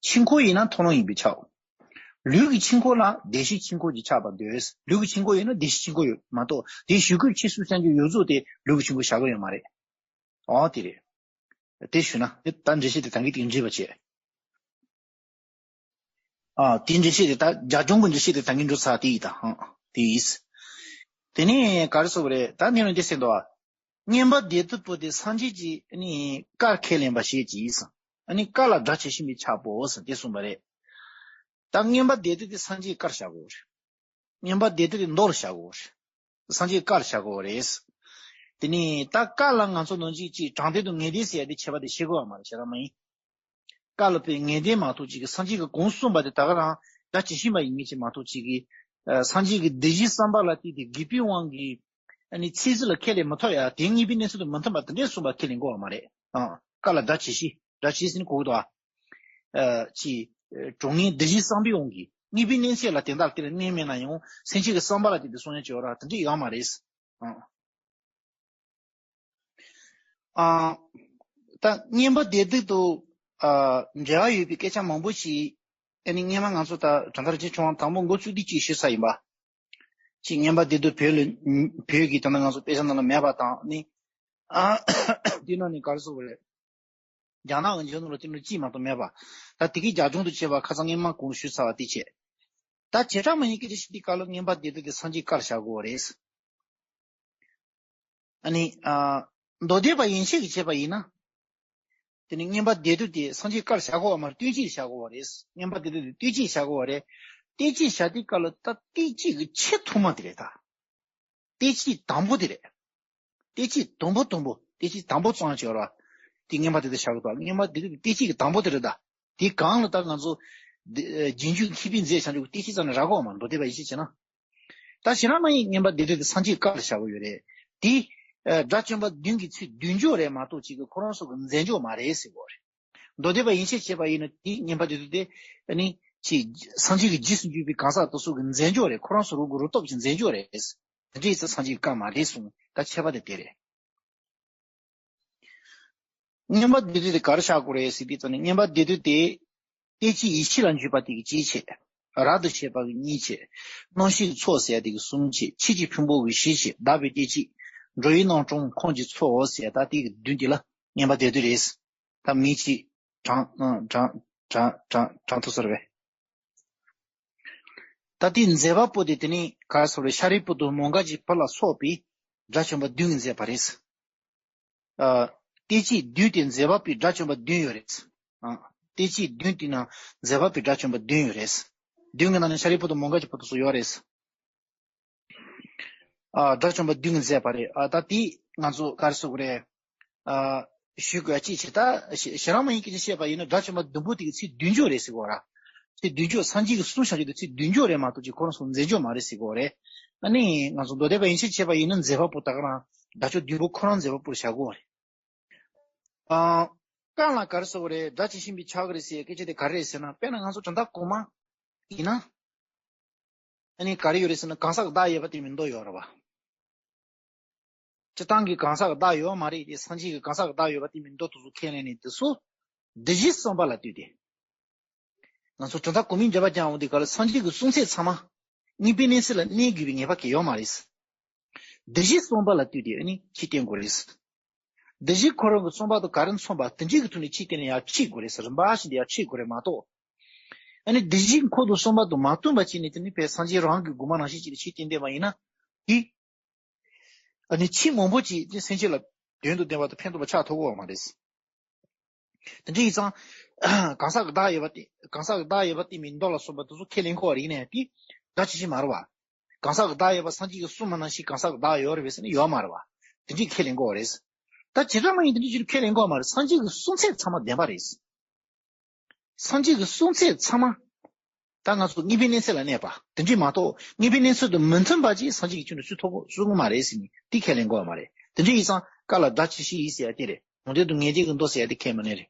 ཆོས་འཁོར་ཡིན་ན་མཐོང་ལམ་ཡིན་པས་ཆགས། ལུས་ཀྱི་ཆོས་འཁོར་ལ་བདེ་གཤེགས་ཆོས་འཁོར་གྱིས་ཆགས་པར་འདོད། ལུས་ཀྱི་ཆོས་འཁོར་ཡོད་ན་བདེ་གཤེགས་ཆོས་འཁོར་ཡོད་མ་གཏོགས་དེ་གཞུག་གུ་ཕྱིས་སུ་བཤད་རྒྱུ་ཡོད་ཚོད་དེ་ལུས་ཀྱི་ཆོས་འཁོར་བཞག་གི་ཡོད་མ་རེད། ཨོ་དེ་རེད། དེ་ཞུས་ན་དེ་ད་འགྲེལ་བཤད་དེ་ད་གིན་དེ་འགྲིག་པ་བྱས། ཨ། དེའི་འགྲེལ་བཤད་དེ་ད་རྒྱ་གཞུང་གི་འགྲེལ་བཤད་དེ་ད་གིན་འགྲོ་ཚར་དེ་ཡིན་ད་ཧང་དེ་ཡིན། དེ་ནས་ག་རེ་ཟེར་བ་རེད། ད་ནི་རང་འདི་ཟེར་འདུག་ཨ། མངོན་པ་བདེ་སྡུག་པོ་དེ་སངས་རྒྱས་ཀྱི་ནི་བཀར་ཁས་ལེན་པ་ཞེས་བགྱི་ཟེར། ཨ་ནི་བཀར་ལ་སྒྲ་ཇི་བཞིན་པས་ཁྱབ་བོ་ཟེར་དེ་གསུངས་པ་རེད། ད་མངོན་པ་བདེ་སྡུག་དེ་སངས་རྒྱས་བཀར་བཞག་གོ་རེད། མངོན་པ་བདེ་སྡུག་དེ་མདོ་ལ་བཞག་གོ་རེད། སངས་རྒྱས་བཀར་བཞག་གོ་རེད། དེ་ནི་ད་བཀར་ལ་ང་ཚོ་ནང་བཞིན་ཅིག་དྲང་བདེན་དང་ངེས་བདེན་ཟེར་ཡ་དེ་ཁྱད་པར་དེ་ཤེས་དགོས་པ་མ་རེད། བྱས་ཙང་མ་ཡིན། བཀར་ལ་དཔེ་ངེས་བདེན་མ་གཏོགས་ཅིག་གི་སངས་རྒྱས་ཀྱིས་གོང་གསུངས་པ་དེ་ད་ག་རང་སྒྲ་ཇི་བཞིན་པ་ཡིན་ངེས་ཅིག་མ་གཏོགས་ཅིག་གི། ཨ། སངས་རྒྱས་ཀྱི་འདི་བཞིན་བསམ་པ་ལ་བརྟེན་ཏེ་དགོས་པའི་དབང་གིས་ཨ་ནི་ཚིག་གཟུགས་ལ་ཁས་ལེན་མི་ཐུབ་ཡ་དེ་ངེས་པའི་གནས་ཚུལ་དང་མི་མཐུན་པ་དེ་འདྲས་གསུངས་པ་ཁས་ལེན་དགོས་པ་མ་རེད། ཨང་། བཀར་ལ་སྒྲ་ཇི་བཞིན། སྒྲ་ཇི་བཞིན་གོ་གི་འདུག་ཨ། ཨ། ཅི། ཨ། གྲོང་ངེས་འདི་བཞིན་བསམ་པའི་དབང་གིས་ངེས་པའི་གནས་ཚད་ལ་དེ་འདྲ་དེ་ལ་གནས་མེད་ན་ཡང་སེམས་ཅན་གྱི་བསམ་པ་ལ་དེ་དེ་གསུང་ཡ་ཅིག་ཡོད་ར་དེ་འདྲས་ཡོད་མ་རེད། ཨང་། ཨ། ད་མངོན་པ་བདེ་སྡུག་ཏུ། ཨ། འབྲེལ་བ་ཡོད་པའི་སྐད་ཆ་མང་པོ་ཞིག་ཨ་ནི་སྔོན་མ་ང་ཚོ་ད་གྲངས་ཐར་རྗེ་ཆུང་བ་དང་པོ་འགོ་བཙུགས་དུས་ཅིག་ཞུས་ས་ཡིན་པ། ཅིག་མངོན་པ་བདེ་སྡུག་བོད་ལ། བོད་ཀྱི་ད་ལྟ་ང་ཚོ་དཔེ་ཆ་ནང་ལ་མེད་པ་དང་ནི། ཨ། དེ་ནང་ནས་ག་རེ་ཟེར་དགོས་རེད། རྒྱ་ནག་གི་འཇོན་ནོར་ལ་དེ་འདྲ་གཅིག་མ་གཏོགས་མེད་པ། ད་དེ་གའི་རྒྱ་གཞུང་དུ་བྱས་པ་ཁ་སང་སྔོན་མ་གོང་ཞུས་ཚར་བ་དེ་བྱས། ད་བྱེ་བྲག་སྨྲ་བའི་སྐད་ཆ་བཤད་དུས་སྐབས་ལ་མངོན་པ་བདེ་སྡུག་དེ་སངས་རྒྱས་བཀར་བཞག་དགོས་པ་རེད། ཨ་ནི། ཨ། མདོ་སྡེ་པ་ཡན་ཆད་ཀྱིས་བྱས་པ་ཡིན་ན། དེ་ནི་མངོན་པ་བདེ་སྡུག་དེ་སངས་རྒྱས་བཀར་བཞག་དགོས་པ་མ་རེད། ལྟོས་བཅས་བཞག་དགོས་པ་རེད། མངོན་པ་བདེ་སྡུག་དེ་ལྟོས་བཅས་བཞག་དགོས་པ་རེད། ལྟོས་བཅས་བཞག་དུས་སྐབས་ལ་ད་ལྟོས་བཅས་ཀྱི་ཆེས་ཐོག་མ་དེ་རེད་ད། ལྟོས་བཅས་དང་པོ་དེ་རེད། ལྟོས་བཅས་དང་པོ་དང་པོ་ལྟོས་བཅས་དང་པོ་གཙང་ཆེ་བ་ར། དེ་མངོན་པ་བདེ་སྡུག་བཞག་གི་འདུག་མངོན་པ་བདེ་སྡུག་ལྟོས་བཅས་ཀྱི་དང་པོ་དེ་རེད་ད། དེ་གང་ལ་ད་ང་ཚོ། འདི། རྗེས་འཇུག་མཁས་པས་མཛད་བྱང་ཆུབ་ལྟོས་བཅས་ཙམ་ནས་རག་གོ་མ་མདོ་སྡེ་པ་ཡིན་ཞེས་བྱས་ན། ད་བྱེ་བྲག་སྨྲ་བའི་མངོན་པ་བདེ་སྡུག་དེ་སངས་རྒྱས་བཀར་བཞག་གི་ཡོད་རེད། དེ། དགྲ་བཅོམ་པ་བདུན་གྱི་ཚིག་བདུན་འཇོག་རེད་མ་གཏོགས་གཅིག་གི་ཁོ་རང་ཚོ་གི་མཛད་འཇོག་མ་རེད་ཟེར་གོ་རེད། མདོ་སྡེ་པ་ཡན་ཆད་བྱས་པ་ཡིན་ན་དེའི་མངོན་པ་བདེ་སྡུག་དེ་ནི་ཅིག་སངས་རྒྱས་ཀྱི་རྗེས་སུ་འཇུག་པའི་གང་ཟག་དེ་ཚོ་གི་མཛད་འཇོག་རེད། ཁོ་རང་ཚོ་རང་གི་རུ་སྟོབས་ཀྱི་མཛད་འཇོག་རེད། དེ་འདྲ་ཡིན་ཙང་སངས་རྒྱས་ཀྱིས་བཀར་མ་རེད་གསུངས། ད་ཁྱད་པར་དེ་དེ་རེད། མངོན་པ་བདེ་སྡུག་དེ་ག་རེ་བཞག་དགོས་རེད་ཟེར་དུས་ཙམ་ནས་མངོན་པ་བདེ་སྡུག་དེ། ལྟོས་བཅས་ཡིད་ཆེས་ལ་འཇུག་པ་དེ་གི་གཅིག་བྱས། རབ་ཏུ་བྱེད་པ་གི་གཉིས་བྱས། རྣམ་ཤེས་ཀྱི་ཚོགས་ཟེར་ཡ་དེ་གི་གསུམ་བྱས། ཆོས་ཀྱི་ཕུང་པོ་གི་བཞི་བྱས། བདག་པོའི་ལྟོས་བཅས། འགྲོ་བའི་རྣམ་གྲངས་ཁམས་ཀྱི་ཚོགས་ཟེར་ཡ་ད་དེ་གི་བདུན་དེ་ལ་མངོན་པ་བདེ་སྡུག་རེད། ད་མིང་ཅིག་དྲངས་དྲངས་དྲངས་དྲངས་དྲངས་ཐུབ་ས་རེད་པས། ད་དེའི་མཛད་པ་པོ་དེ་དེ་ནི་ག་རེ་ཟེར་རེད། ཤཱ་རིའི་བུ་དང་མོའུ་འགལ་གྱི་བུ་ལ་སོགས་པའི་དགྲ་བཅོམ་པ་བདུན་གྱིས་མཛད་པ་རེད། ཨ། ལྟོས་བཅས་བདུན་དེ་མཛད་པ་པོའི་དགྲ་བཅོམ་པ་བདུན་ཡོད་རེད། ཨ། ལྟོས་བཅས་བདུན་དེ་ན་མཛད་པ་པོའི་དགྲ་བཅོམ་པ་བདུན་ཡོད་རེད། བདུན་གྱི་ནང་ནས་ཤཱ་རིའི་བུ་དང་མོའུ་འགལ་གྱི་བུ་དེ་ཚོ་ཡོད་རེད། ཨ། དགྲ་བཅོམ་པ་བདུན་གྱིས་མཛད་པ་རེད། ཨ། ད་དེ་ང་ཚོ་ག་རེ་ཟེར་དགོས་རེད། ཨ། ཞུ་དགོས་ཡ་གཅིག་བྱས། ད་ཞེ་ཞེ་རང་མ་ཡིན་སྐད་ཆ་བཤད་པ་ཡིན་ན་དགྲ་བཅོམ་པ་བདུན་པོ་དེ་གི་ཚིག་བདུན་འཇོག་རེད་ཟེར་གོ་ར། ཚིག་བདུན་འཇོག་སངས་རྒྱས་ཀྱིས་གསུངས་བཞག་རྒྱུ་དེ་ཚིག་བདུན་འཇོག་རེད་མ་གཏོགས་ཅིག་ཁོ་རང་ཚོ་མཛད་འཇོག་མ་རེད་ཟེར་གོ་རེད། ཨ་ནི་ང་ཚོ་མདོ་སྡེ་པ་ཡན་ཆད་བྱས་པ་ཡིན་ན་མཛད་པ་པོ་ད་ག་རང་དགྲ་བཅོམ་བདུན་པོ་ཁོ་རང་མཛད་པ་པོར་བཞག་གོ་རེད། ཨ། བཀར་ལ་ག་རེ་ཟེར་གོ་རེད། སྒྲ་ཇི་བཞིན་པས་ཁྱབ་ཀྱི་རེད་ཟེར་སྐད་ཆ་དེ་ག་རེ་རེད་ཟེར་ན། དཔེར་ན་ང་ཚོ་དོན་དག་གོང་མ་ཡིན་ན། ཨ་ནི་ག་རེ་ཡོད་རེད་ཟེར་ན་གང་ཟག་གི་བདག་ཡོད་པ་དེ་མིན་མདོ་ཡོད་རེད་བ། སྤྱིར་བཏང་གི་གང་ཟག་གི་བདག་ཡོད་མ་རེད་དེ། སངས་རྒྱས་ཀྱི་གང་ཟག་གི་བདག་ཡོད་པ་དེ་མིན་མདོ་དེ་ཚོ་ཁས་ལེན་ནས་དེ་ཚོ་འདི་བཞིན་གསུངས་པ་ལ་ལྟོས་ཏེ། ང་ཚོ་དོན་དག་གོ་མིན་འགྲེལ་པ་རྒྱག་འོང་དུས་ག་ལ་སངས་རྒྱས་ཀྱི་གསུང་ཚད་ཚང་མ་ངེས་པའི་གནས་ཚད་ལ་གནས་དགོས་པའི་ངེས་པ་གང་ཡང་ཡོད་མ་རེད། འདི་བཞིན་གསུངས་པ་ལ་ལྟོས་ཏེ་ཨ་ནི་ཁྱེད་བསྟེན་དགོས་རེད། འདི་བཞིན་ཁོ་རང་གི་གསུངས་པ་དང་ག་རེ་མཚུངས་པ་དེ་འདྲའི་གི་ཐོག་ནས་ཁྱེད་བསྟེན་ནས་ཡར་ཁྲིད་དགོས་རེད་ཟེར། རིམ་པ་བཞིན་དུ་ཡར་ཁྲིད་དགོས་རེད་མ་གཏོགས། ཨ་ནི་འདི་བཞིན་ཁོ་དང་གསུངས་པ་དང་མ་མཐུན་པ་བྱས་ནས་དེ་ནི་བས་སངས་རྒྱས་རང་གི་དགོངས་པ་ནང་བཞིན་བྱས་ནས་ཁྱེད་བསྟེན་བསྡད་པ་ཡིན་ན། དེ། ཨ་ནི་ཆོས་མང་པོ་ཅིག་དེ་སེམས་ཅན་ལ་དོན་དང་ལྡན་པ་དང་ཕན་ཐོགས་པ་ཆགས་ཐུབ་ཀྱི་ཡོད་མ་རེད། དེ་འདྲ་ཡིན་ཙང་། གང་ཟག་གི་བདག་ཡོད་པ་དེ་གང་ཟག་གི་བདག་ཡོད་པ་དེ་མིན་མདོ་ལ་སོགས་པ་དེ་ཚོ་ཁས་ལེན་དགོས་པ་རེད་ནས་དེ་སྒྲ་ཇི་བཞིན་མ་རེད་བ། གང་ཟག་གི་བདག་ཡོད་པ་སངས་རྒྱས་ཀྱིས་གསུངས་པ་ནང་བཞིན་གང་ཟག་གི་བདག་ཡོད་རེད་པས་ཟེར་ན་ཡོད་མ་རེད་བ། དེ་འདྲས་ཁས་ལེན་དགོས་པ་རེད། ད་བྱེ་བྲག་སྨྲ་བས་དེ་འདྲས་ཅིག་ཁས་ལེན་དགོས་པ་མ་རེད། སངས་རྒྱས་ཀྱི་གསུང་ཚད་ཚང་མ་བདེན་པ་རེད། སངས་རྒྱས་ཀྱི་གསུང་ཚད་ཚང་མ། ད་ང་ཚོ་ངེས་པའི་གནས་ཚད་ལ་གནས་པ་དེ་འདྲས་མ་གཏོགས་ངེས་པའི་གནས་ཚད་དང་མི་མཐུན་པ་ཅིག་སངས་རྒྱས་ཀྱིས་ཁྱོན་ནས་སུས་ཐོག་གོ་གསུང་གི་མ་རེད་ཟེར་ནས་དེ་ཁས་ལེན་དགོས་པ་མ་རེད། དེ་འདྲས་ཡིན་ཙང་བཀར་ལ་སྒྲ་ཇི་བཞིན་ཡིན་ཟེར་ཡ་དེ་རེད། གྲོང་སྡེ་དུ་ངེས་ཅན་གྱི་མདོ་ཟེར་ཡ་དེ་ཁས་མི་ལེན་རེད།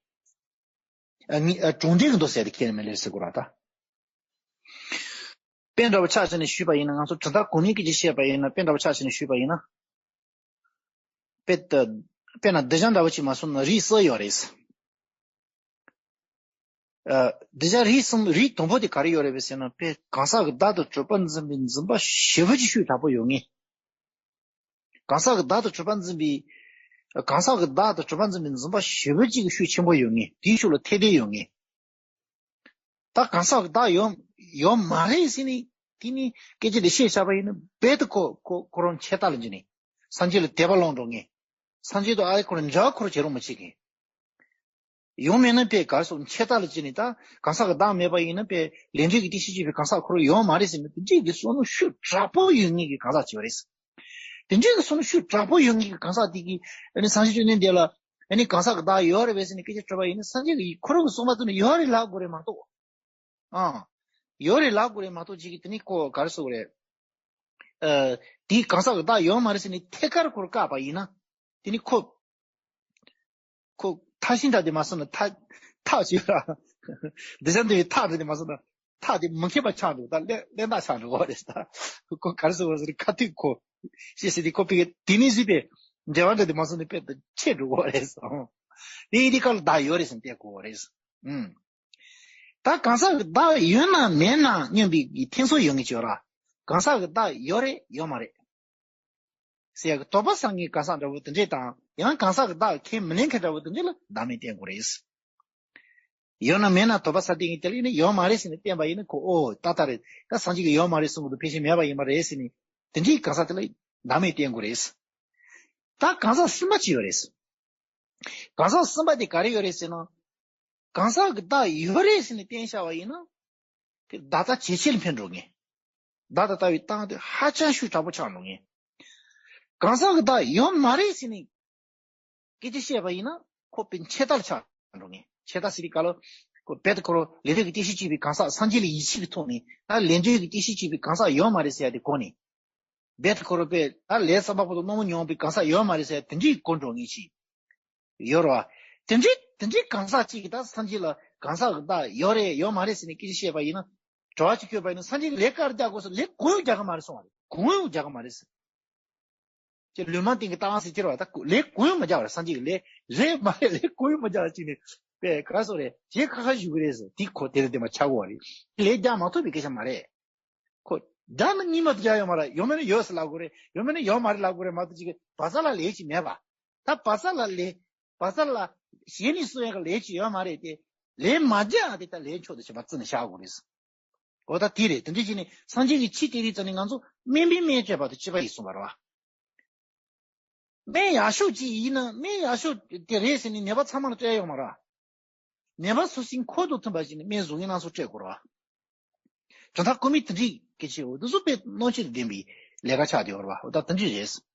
ཨ་ངེས་ཨ་གྲོང་སྡེ་གི་མདོ་ཟེར་ཡ་དེ་ཁས་མི་ལེན་ཟེར་དགོས་ར་ད། དཔེ་འདྲ་བོ་ཆ་བཞག་ནས་ཞུས་པ་ཡིན་ན། ང་ཚོ་གྲུབ་མཐའ་གོང་མའི་སྐད་ཆ་བཤད་པ་ཡིན་ན། དཔེ་འདྲ་བོ་ཆ་བཞག་ནས་ཞུས་པ་ཡིན་ན། དཔེ་ད་དཔེར་ན་གདུལ་བྱ་འདྲ་བོ་ཅིག་མ་སོང་ན་རིགས་གསུམ་ཡོད་རེད། ཨ་གདུལ་བྱ་རིགས་གསུམ། རིགས་དང་པོ་དེ་ག་རེ་ཡོད་རེད་པས་ཟེར་ན། དཔེ་གང་ཟག་གི་བདག་ཏུ་གྲུབ་པ་འཛིན་པའི་འཛིན་པ་ཞེ་པོ་ཅིག་ཤུགས་དྲག་པོ་ཡོད་མཁན། གང་ཟག་གི་བདག་ཏུ་གྲུབ་པ་འཛིན་པའི། གང་ཟག་གི་བདག་ཏུ་གྲུབ་པ་འཛིན་པའི་འཛིན་པ་ཞེ་པོ་ཅིག་གི་ཤུགས་ཆེན་པོ་ཡོད་མཁན། དེའི་ཤུགས་ལ་ཐེ་བདེ་ཡོད་མཁན། ད་གང་ཟག་གི་བདག་ཡོད་ཡོད་མ་རེད་ཟེར་ནས་དེ་ནི་སྐད་ཆ་དེ་བཤད་བཞག་པ་ཡིན་ན། རྦད་དེ་ཁོ་ཁོ་ཁོ་རང་ཆད་ལྟ་ལ་འཇུག་ནས་སངས་རྒྱས་ལ་དད་པ་ལངས་འགྲོ་མཁན། སངས་རྒྱས་དང་ཨ་ཁོ་རང་འབྲེལ་བ་ཁོ་རང་བྱེད་རོགས་མ་བྱེད་མཁན། ཡོང་མེད་ན་དཔེ་གར་སོང་ཆད་ལྟ་ལ་བྱས་ནས། ད་གང་ཟག་གི་བདག་མེད་པ་ཡིན་ན་དཔེ་ལས་འབྲས་ཀྱི་རྟེན་གཞི་བྱས་པའི་གང་ཟག་ཁོ་རང་ཡོད་མ་རེད་ཟེར་ནས། དེ་འདྲའི་གི་བསམ་བློ་ཤུགས་དྲག་པོ་ཡོད་མཁན་གྱི་གང་ཟག་ཅིག་ཡོད་རེད། དེ་འདྲའི་གི་བསམ་བློ་ཤུགས་དྲག་པོ་ཡོད་མཁན་གྱི་གང་ཟག་དེ་གིས་ཨ་ནི་སངས་རྒྱས་བཅོམ་ལྡན་འདས་ལ་ཨ་ནི་གང་ཟག་གི་བདག་ཡོད་རེད་པས་ཟེར་ནས་སྐད་ཆ་དྲིས་པ་ཡིན་ན། སངས་རྒྱས་ཀྱིས་ཁོ་རང་གི་གསུངས་པ་དེ་ནི་ཡོད་རེད་ལབ་དགོས་རེད་མ་གཏོགས། ཨང་། ཡོད་རེད་ལབ་དགོས་རེད་མ་གཏོགས། ཅིག་གིས་དེ་ནི་ཁོ་ག་རེ་ཟེར་དགོས་རེད། ཨ། དེའི་གང་ཟག་གི་བདག་ཡོད་མ་རེད་ཟེར་ནས་ཐད་ཀར་ཁོར་བཀག་པ་ཡིན་ན། དེ་ནི་ཁོ། ཁོ་ཐག་ཤིང་རྟ་དེ་མ་སོང་ན་ཐག་ཐག་ཆོད་ར། གདུལ་བྱ་འདུལ་བའི་ཐག་རེད་དེ་མ་སོང་ན་ཐག་དེ་མི་མཁས་པ་ཆགས་འགྲོ། ད་ལན་ལན་ཐག་ཆགས་འགྲོ་གི་རེད་ད། ཁོ་ག་རེ་ཟེར་བ་ཟེར་ཁ་ཐུག་ཁོ་ཤེས་ཟེར་དེ་ཁོ་ཕ་གི་དེ་ནི་ཟིག་པའི་འབྲེལ་བ་འདྲ་དེ་མ་སོང་ན་དཔེ་ད་ཆད་འགྲོ་གི་རེད་ཟེར། དེ་ཡིན་དེ་ག་ལ་བདག་ཡོད་རེད་ཟེར་བལྟས་དགོས་རེད། ཨུམ། ད་གང་ཟག་གི་བདག་ཡོད་ན་མེད་ན་སྙམ་པའི་ཐེ་ཚོམ་ཡོད་མཁན་ཅིག་ཡོད་ར། གང་ཟག་གི་བདག་ཡོད་རེད་ཡོད་མ་རེད་ཟེར་ཡག་གི་དོགས་པ་ཟ་མཁན་གང་ཟག་འདྲ་བོ་དེ་འདྲས་དང་། ཡང་གང་ཟག་གི་བདག་ཁས་མི་ལེན་མཁན་འདྲ་བོ་དེ་འདྲས་ལ་བདག་མེད་བསྟན་དགོས་རེད། ཡོད་ན་མེད་ན་དོགས་པ་ཟ་བསྡད་མཁན་དེ་ལ་ནི་ཡོད་མ་རེད་ཟེར་ནས་བསྟན་པ་ཡིན་ན། ཁོ་ཨོ་ཏག་ཏག་རེད། ད་སངས་རྒྱས་ཀྱིས་ཡོད་མ་རེད་གསུང་གི་འདུག་ཕལ་ཆེར་མེད་པ་ཡིན་པ་རེད་ཟེར་ནས་དེ་འདྲས་གང་ཟག་དེ་ལ་བདག་མེད་བསྟན་དགོས་རེད། ད་གང་ཟག་གསུམ་པ་ཅིག་ཡོད་རེད། གང་ཟག་གསུམ་པ་དེ་ག་རེ་ཡོད་རེད་ཟེར་ན། གང་ཟག་གི་བདག་ཡོད་རེད་ཟེར་ནས་བསྟན་བཞག་པ་ཡིན་ན། དེ་བདག་ལྟ་ཇེ་ཆེར་འཕེལ་འགྲོ་ངེས། བདག་ལྟ་ལྟ་བའི་སྟངས་དེ་ཧ་ཅང་ཤུགས་དྲག་པོ་ཆགས་འགྲོ་ངེས། གང་ཟག་གི་བདག་ཡོད་མ་རེད་ཟེར་ནས་སྐད་ཆ་བཤད་པ་ཡིན་ན། ཁོ་དཔེ་ཆད་ལྟ་ཆགས་འགྲོ་ངེས། ཆད་ལྟ་ཟེར་དུས་སྐབས་ལ་ཁོ་རྦད་དེ་ཁོ་རང་ལས་འབྲས་ཀྱི་རྟེན་གཞི་བྱས་པའི་གང་ཟག། སངས་རྒྱས་ལ་ཡིད་ཆེས་ཀྱི་ཐོག་ནས། ད་ལས་འབྲས་ཀྱི་རྟེན་གཞི་བྱས་པའི་གང་ཟག་ཡོད་མ་རེད་ཟེར་ཡ་དེ་གོ་ནས། རྦད་དེ་ཁོ་རང་དཔེ་ད་ལས་བསམ་པ་པོ་དང་རྣོ་མོ་མྱོང་བའི་གང་ཟག་ཡོད་མ་རེད་ཟེར་དེ་འདྲའི་གོ་འགྲོ་ངེས་ཤིག་ཡོད་རེད་བ། དེ་འདྲའི་དེ་འདྲའི་གང་ཟག་ཅིག་གིས་ད་སངས་རྒྱས་ལ་གང་ཟག་གི་བདག་ཡོད་རེད་ཡོད་མ་རེད་ཟེར་ནས་སྐད་ཆ་བཤད་པ་ཡིན་ན། དྲི་བ་ཅིག་བཀོད་པ་ཡིན་ན། སངས་རྒྱས་ཀྱིས་ལན་ག་རེ་རྒྱག་དགོས་ཟེར། ལན་གང་ཡང་རྒྱག་གི་མ་རེད་གསུངས་པ་རེད། གང་ཡང་རྒྱག་གི་མ་རེད་ཟེར། ཅེས་ལུས་མང་སྟེང་གི་རྟགས་ཟེར་གྱི་རེད་བ། ད་ལན་གང་ཡང་མ་རྒྱག་པ་རེད། སངས་རྒྱས་ཀྱིས་ལན་རེད་མ་རེད་ལན་གང་ཡང་མ་རྒྱག་ཅིག་ནས་པས་ག་རེ་ཟེར་རེད། ཞེ་ཁ་ཁ་ཞུ་གི་རེད་ཟེར། དེ་ཁོ་དེ་ལ་དེ་མ་ཆགས་དགོས་པ་རེད། ལན་རྒྱག་མ་ཐུབ་པའི་སྐད་ཆ་མ་རེད། ཁོ་རྒྱག་ན་གཉིས་མ་རྒྱག་ཡོད་མ་རེད། ཡོད་མེད་ན་ཡོད་ཟེར་ལབ་དགོས་རེད། ཡོད་མེད་ན་ཡོད་མ་རེད་ལབ་དགོས་རེད་མ་གཏོགས། ཅིག་གི་བ་ས་ལ་ལན་ཅིག་མེད་པ། ད་བ་ས་ལ་ལན་བ་ས་ལ་ཞེ་ནས་གསུང་ཡག་གི་ལན་ཅིག་ཡོད་མ་རེད་དེ། ལན་མ་རྒྱག་དེ་ད་ལན་ཆོག་ཏུ་བྱེད་པ་བརྩི་ནས་བཞག་དགོས་རེད། འོ་ད་དེ་རེད། དེ་འདྲ་བྱས་ནས་སངས་རྒྱས་ཀྱིས་ཅི་སྟེར་རེད་ཙང་ནི་ང་ཚོ་དམན་པས་དམན་བྱས་པ་དང་གཅིག་པ་ཡིན་གསུངས་པ་རེད་བ། དམན་ཡག་ཤོས་ཅིག་ཡིན་ན་དམན་ཡག་ཤོས་དེ་རེད་ཟེར་ནས་ནད་པ་ཚང་མ་ལ་སྤྲད་ཡོད་མ་རེད། ནད་པ་སོ་སོའི་ཁོག་དང་མཐུན་པ་ཞིག་ནས་དམན་བཟང་ངན་སྣ་ཚོགས་སྤྲད་དགོས་རེད་བ། དོན་དག་ཁོ་མི་དེ་འདྲའི་སྐད་ཆ་འོ་དེ་ཚོ་དཔེ་གནོད་བྱེད་དུ་ལྡན་པའི་ལས་ཀ་ཆགས་བསྡད་ཡོད་རེད་བ། འོ་ད་དེ་འདྲ་རེད།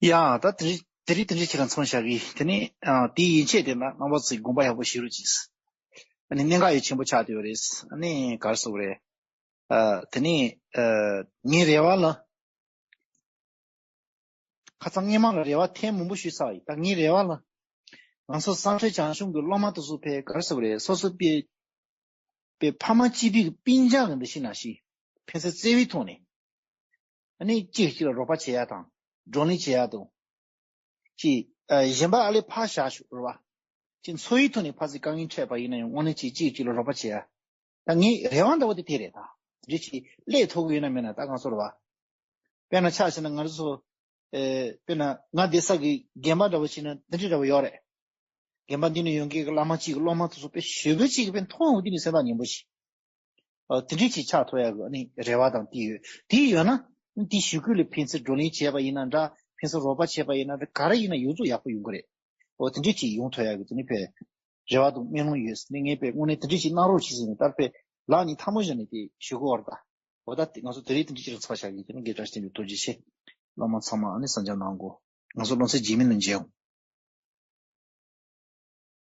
ཡ། ད་དེ་རིང་དེ་རིང་དེ་འདྲ་ཅིག་ལ་མཚོན་བཞག་གི། དེ་ནས་ཨ་དེའི་ཡན་ཆད་དེ་ན་རྣམ་པ་ཚོས་དགོངས་པ་ཡག་པོ་བཞེས་རོགས་གྱིས། ཨ་ནི་གནད་འགག་ཡང་ཆེན་པོ་ཆགས་བསྡད་ཡོད་རེད། ཨ་ནི་ག་རེ་ཟེར་དགོས་རེད། ཨ་དེ་ནས་ཨ་ངའི་རེ་བ་ལ། ཁ་སང་སྔས་མ་ལ་རེ་བ་ཐེངས་མང་པོ་ཞུས་ཚར་བ་ཡིན། ད་ངའི་རེ་བ་ལ། ང་ཚོ་སངས་རྒྱས་བྱང་ཆུབ་ཀྱི་སློབ་མ་དེ་ཚོ་ཕར་ག་རེ་ཟེར་དགོས་རེད། སོ་སོ་པའི་པའི་ཕ་མ་གཅིག་པའི་གི་སྤུན་ཀྱག་གི་འདུ་ཤེས་ནང་བཞིན་ཕན་སེམས་བརྩེ་བའི་ཐོག་ནས། ཨ་ནི་གཅིག་གིས་གཅིག་ལ་རོགས་པ་བྱེད་ཡ་དང་བགྲོ་གླེང་བྱེད་ཡ་དང་། གཅིག་ཨ་གཞན་པ་ཨ་ལས་ཕར་བཞག་ཤོག་རེད་བ། གཅིག་འཚོ་བའི་ཐོག་ནས་ཕར་ཚུར་དཀའ་ངལ་འཕྲད་པ་ཡིན་ན་ཡང་དངོས་གནས་གཅིག་གཅིག་གིས་གཅིག་ལ་རོགས་པ་བྱེད་ཡ། ད་ངའི་རེ་བ་འདྲ་བོ་དེ་དེ་རེད་ད། དེ་འདྲ་ཅིག་སླེབས་ཐུབ་ཀྱི་ཡོད་ན་མེད་ན་ད་ང་ཚོ་རེད་བ། དཔེར་ན་ཆ་བཞག་ན་ང་ཚོ། ཨེ་དཔེར་ན་ང་བསྡད་ས་གི་དགོན་པ་འདྲ་བོ་ཞིག་ན་འདི་འདྲ་འདྲ་བོ་ཡོད་རེད། དགོན་པ་འདི་ནས་ཡོང་མཁན་གྱི་བླ་མ་གཅིག་གི་སློབ་མ་དེ་ཚོ་དཔེ་ཞེ་པོ་ཅིག་གི་དཔེ་མཐོང་འོང་དེ་ནས་སེམས་ཐག་ཉེ་པོ་ཞིག་ཨ་དེ་འདྲ་ཅིག་ཆགས་ཐུབ་ཡག་གི་ཨ་ནི་རེ་བ་དང་དེ་ཡོད། དེ་ཡོད་ན་དེ་ཞུ་སྐུལ་ལ་ཕན་ཚུན་བགྲོ་གླེང་བྱས་པ་ཡིན་ན་འདྲ། ཕན་ཚུན་རོགས་པ་བྱས་པ་ཡིན་ན་འདྲ། ག་རེ་ཡིན་ན་ཡོངས་རྫོགས་ཡག་པོ་ཡོང་གི་རེད། འོ་དེ་འདྲ་ཅིག་ཡོང་ཐུབ་ཡག་གི་དེ་ནི་དཔེ་རེ་བ་དང་སྨོན་ལམ་ཡོད། ནི་ངས་དཔེ་དངོས་གནས་དེ་འདྲ་ཅིག་གནང་རོགས་བྱེད་ཟེར་ནས་ད་དཔེ་ལག་གཉིས་ཐལ་མོ་སྦྱར་ནས་དེ་ཞུ་གི་ཡོད་རེད་ད། འོ་ད་དེ་ང་ཚོ་དེ་རིང་དེ་འདྲ་ཅིག་ལ་ཚར་བཞག་གི། དེ་ནི་དགེ་བཀྲ་ཤིས་བརྟན་པའི་ཐུགས་རྗེ་ཆེ། བླ་མ་ཚང་མ་ཨ་ནི་གསན་རྒྱ་གནང་དགོས། ང་ཚོ་སློབ་ཚན་རྗེས་མའི་ནང་མཇལ་ཡོང་།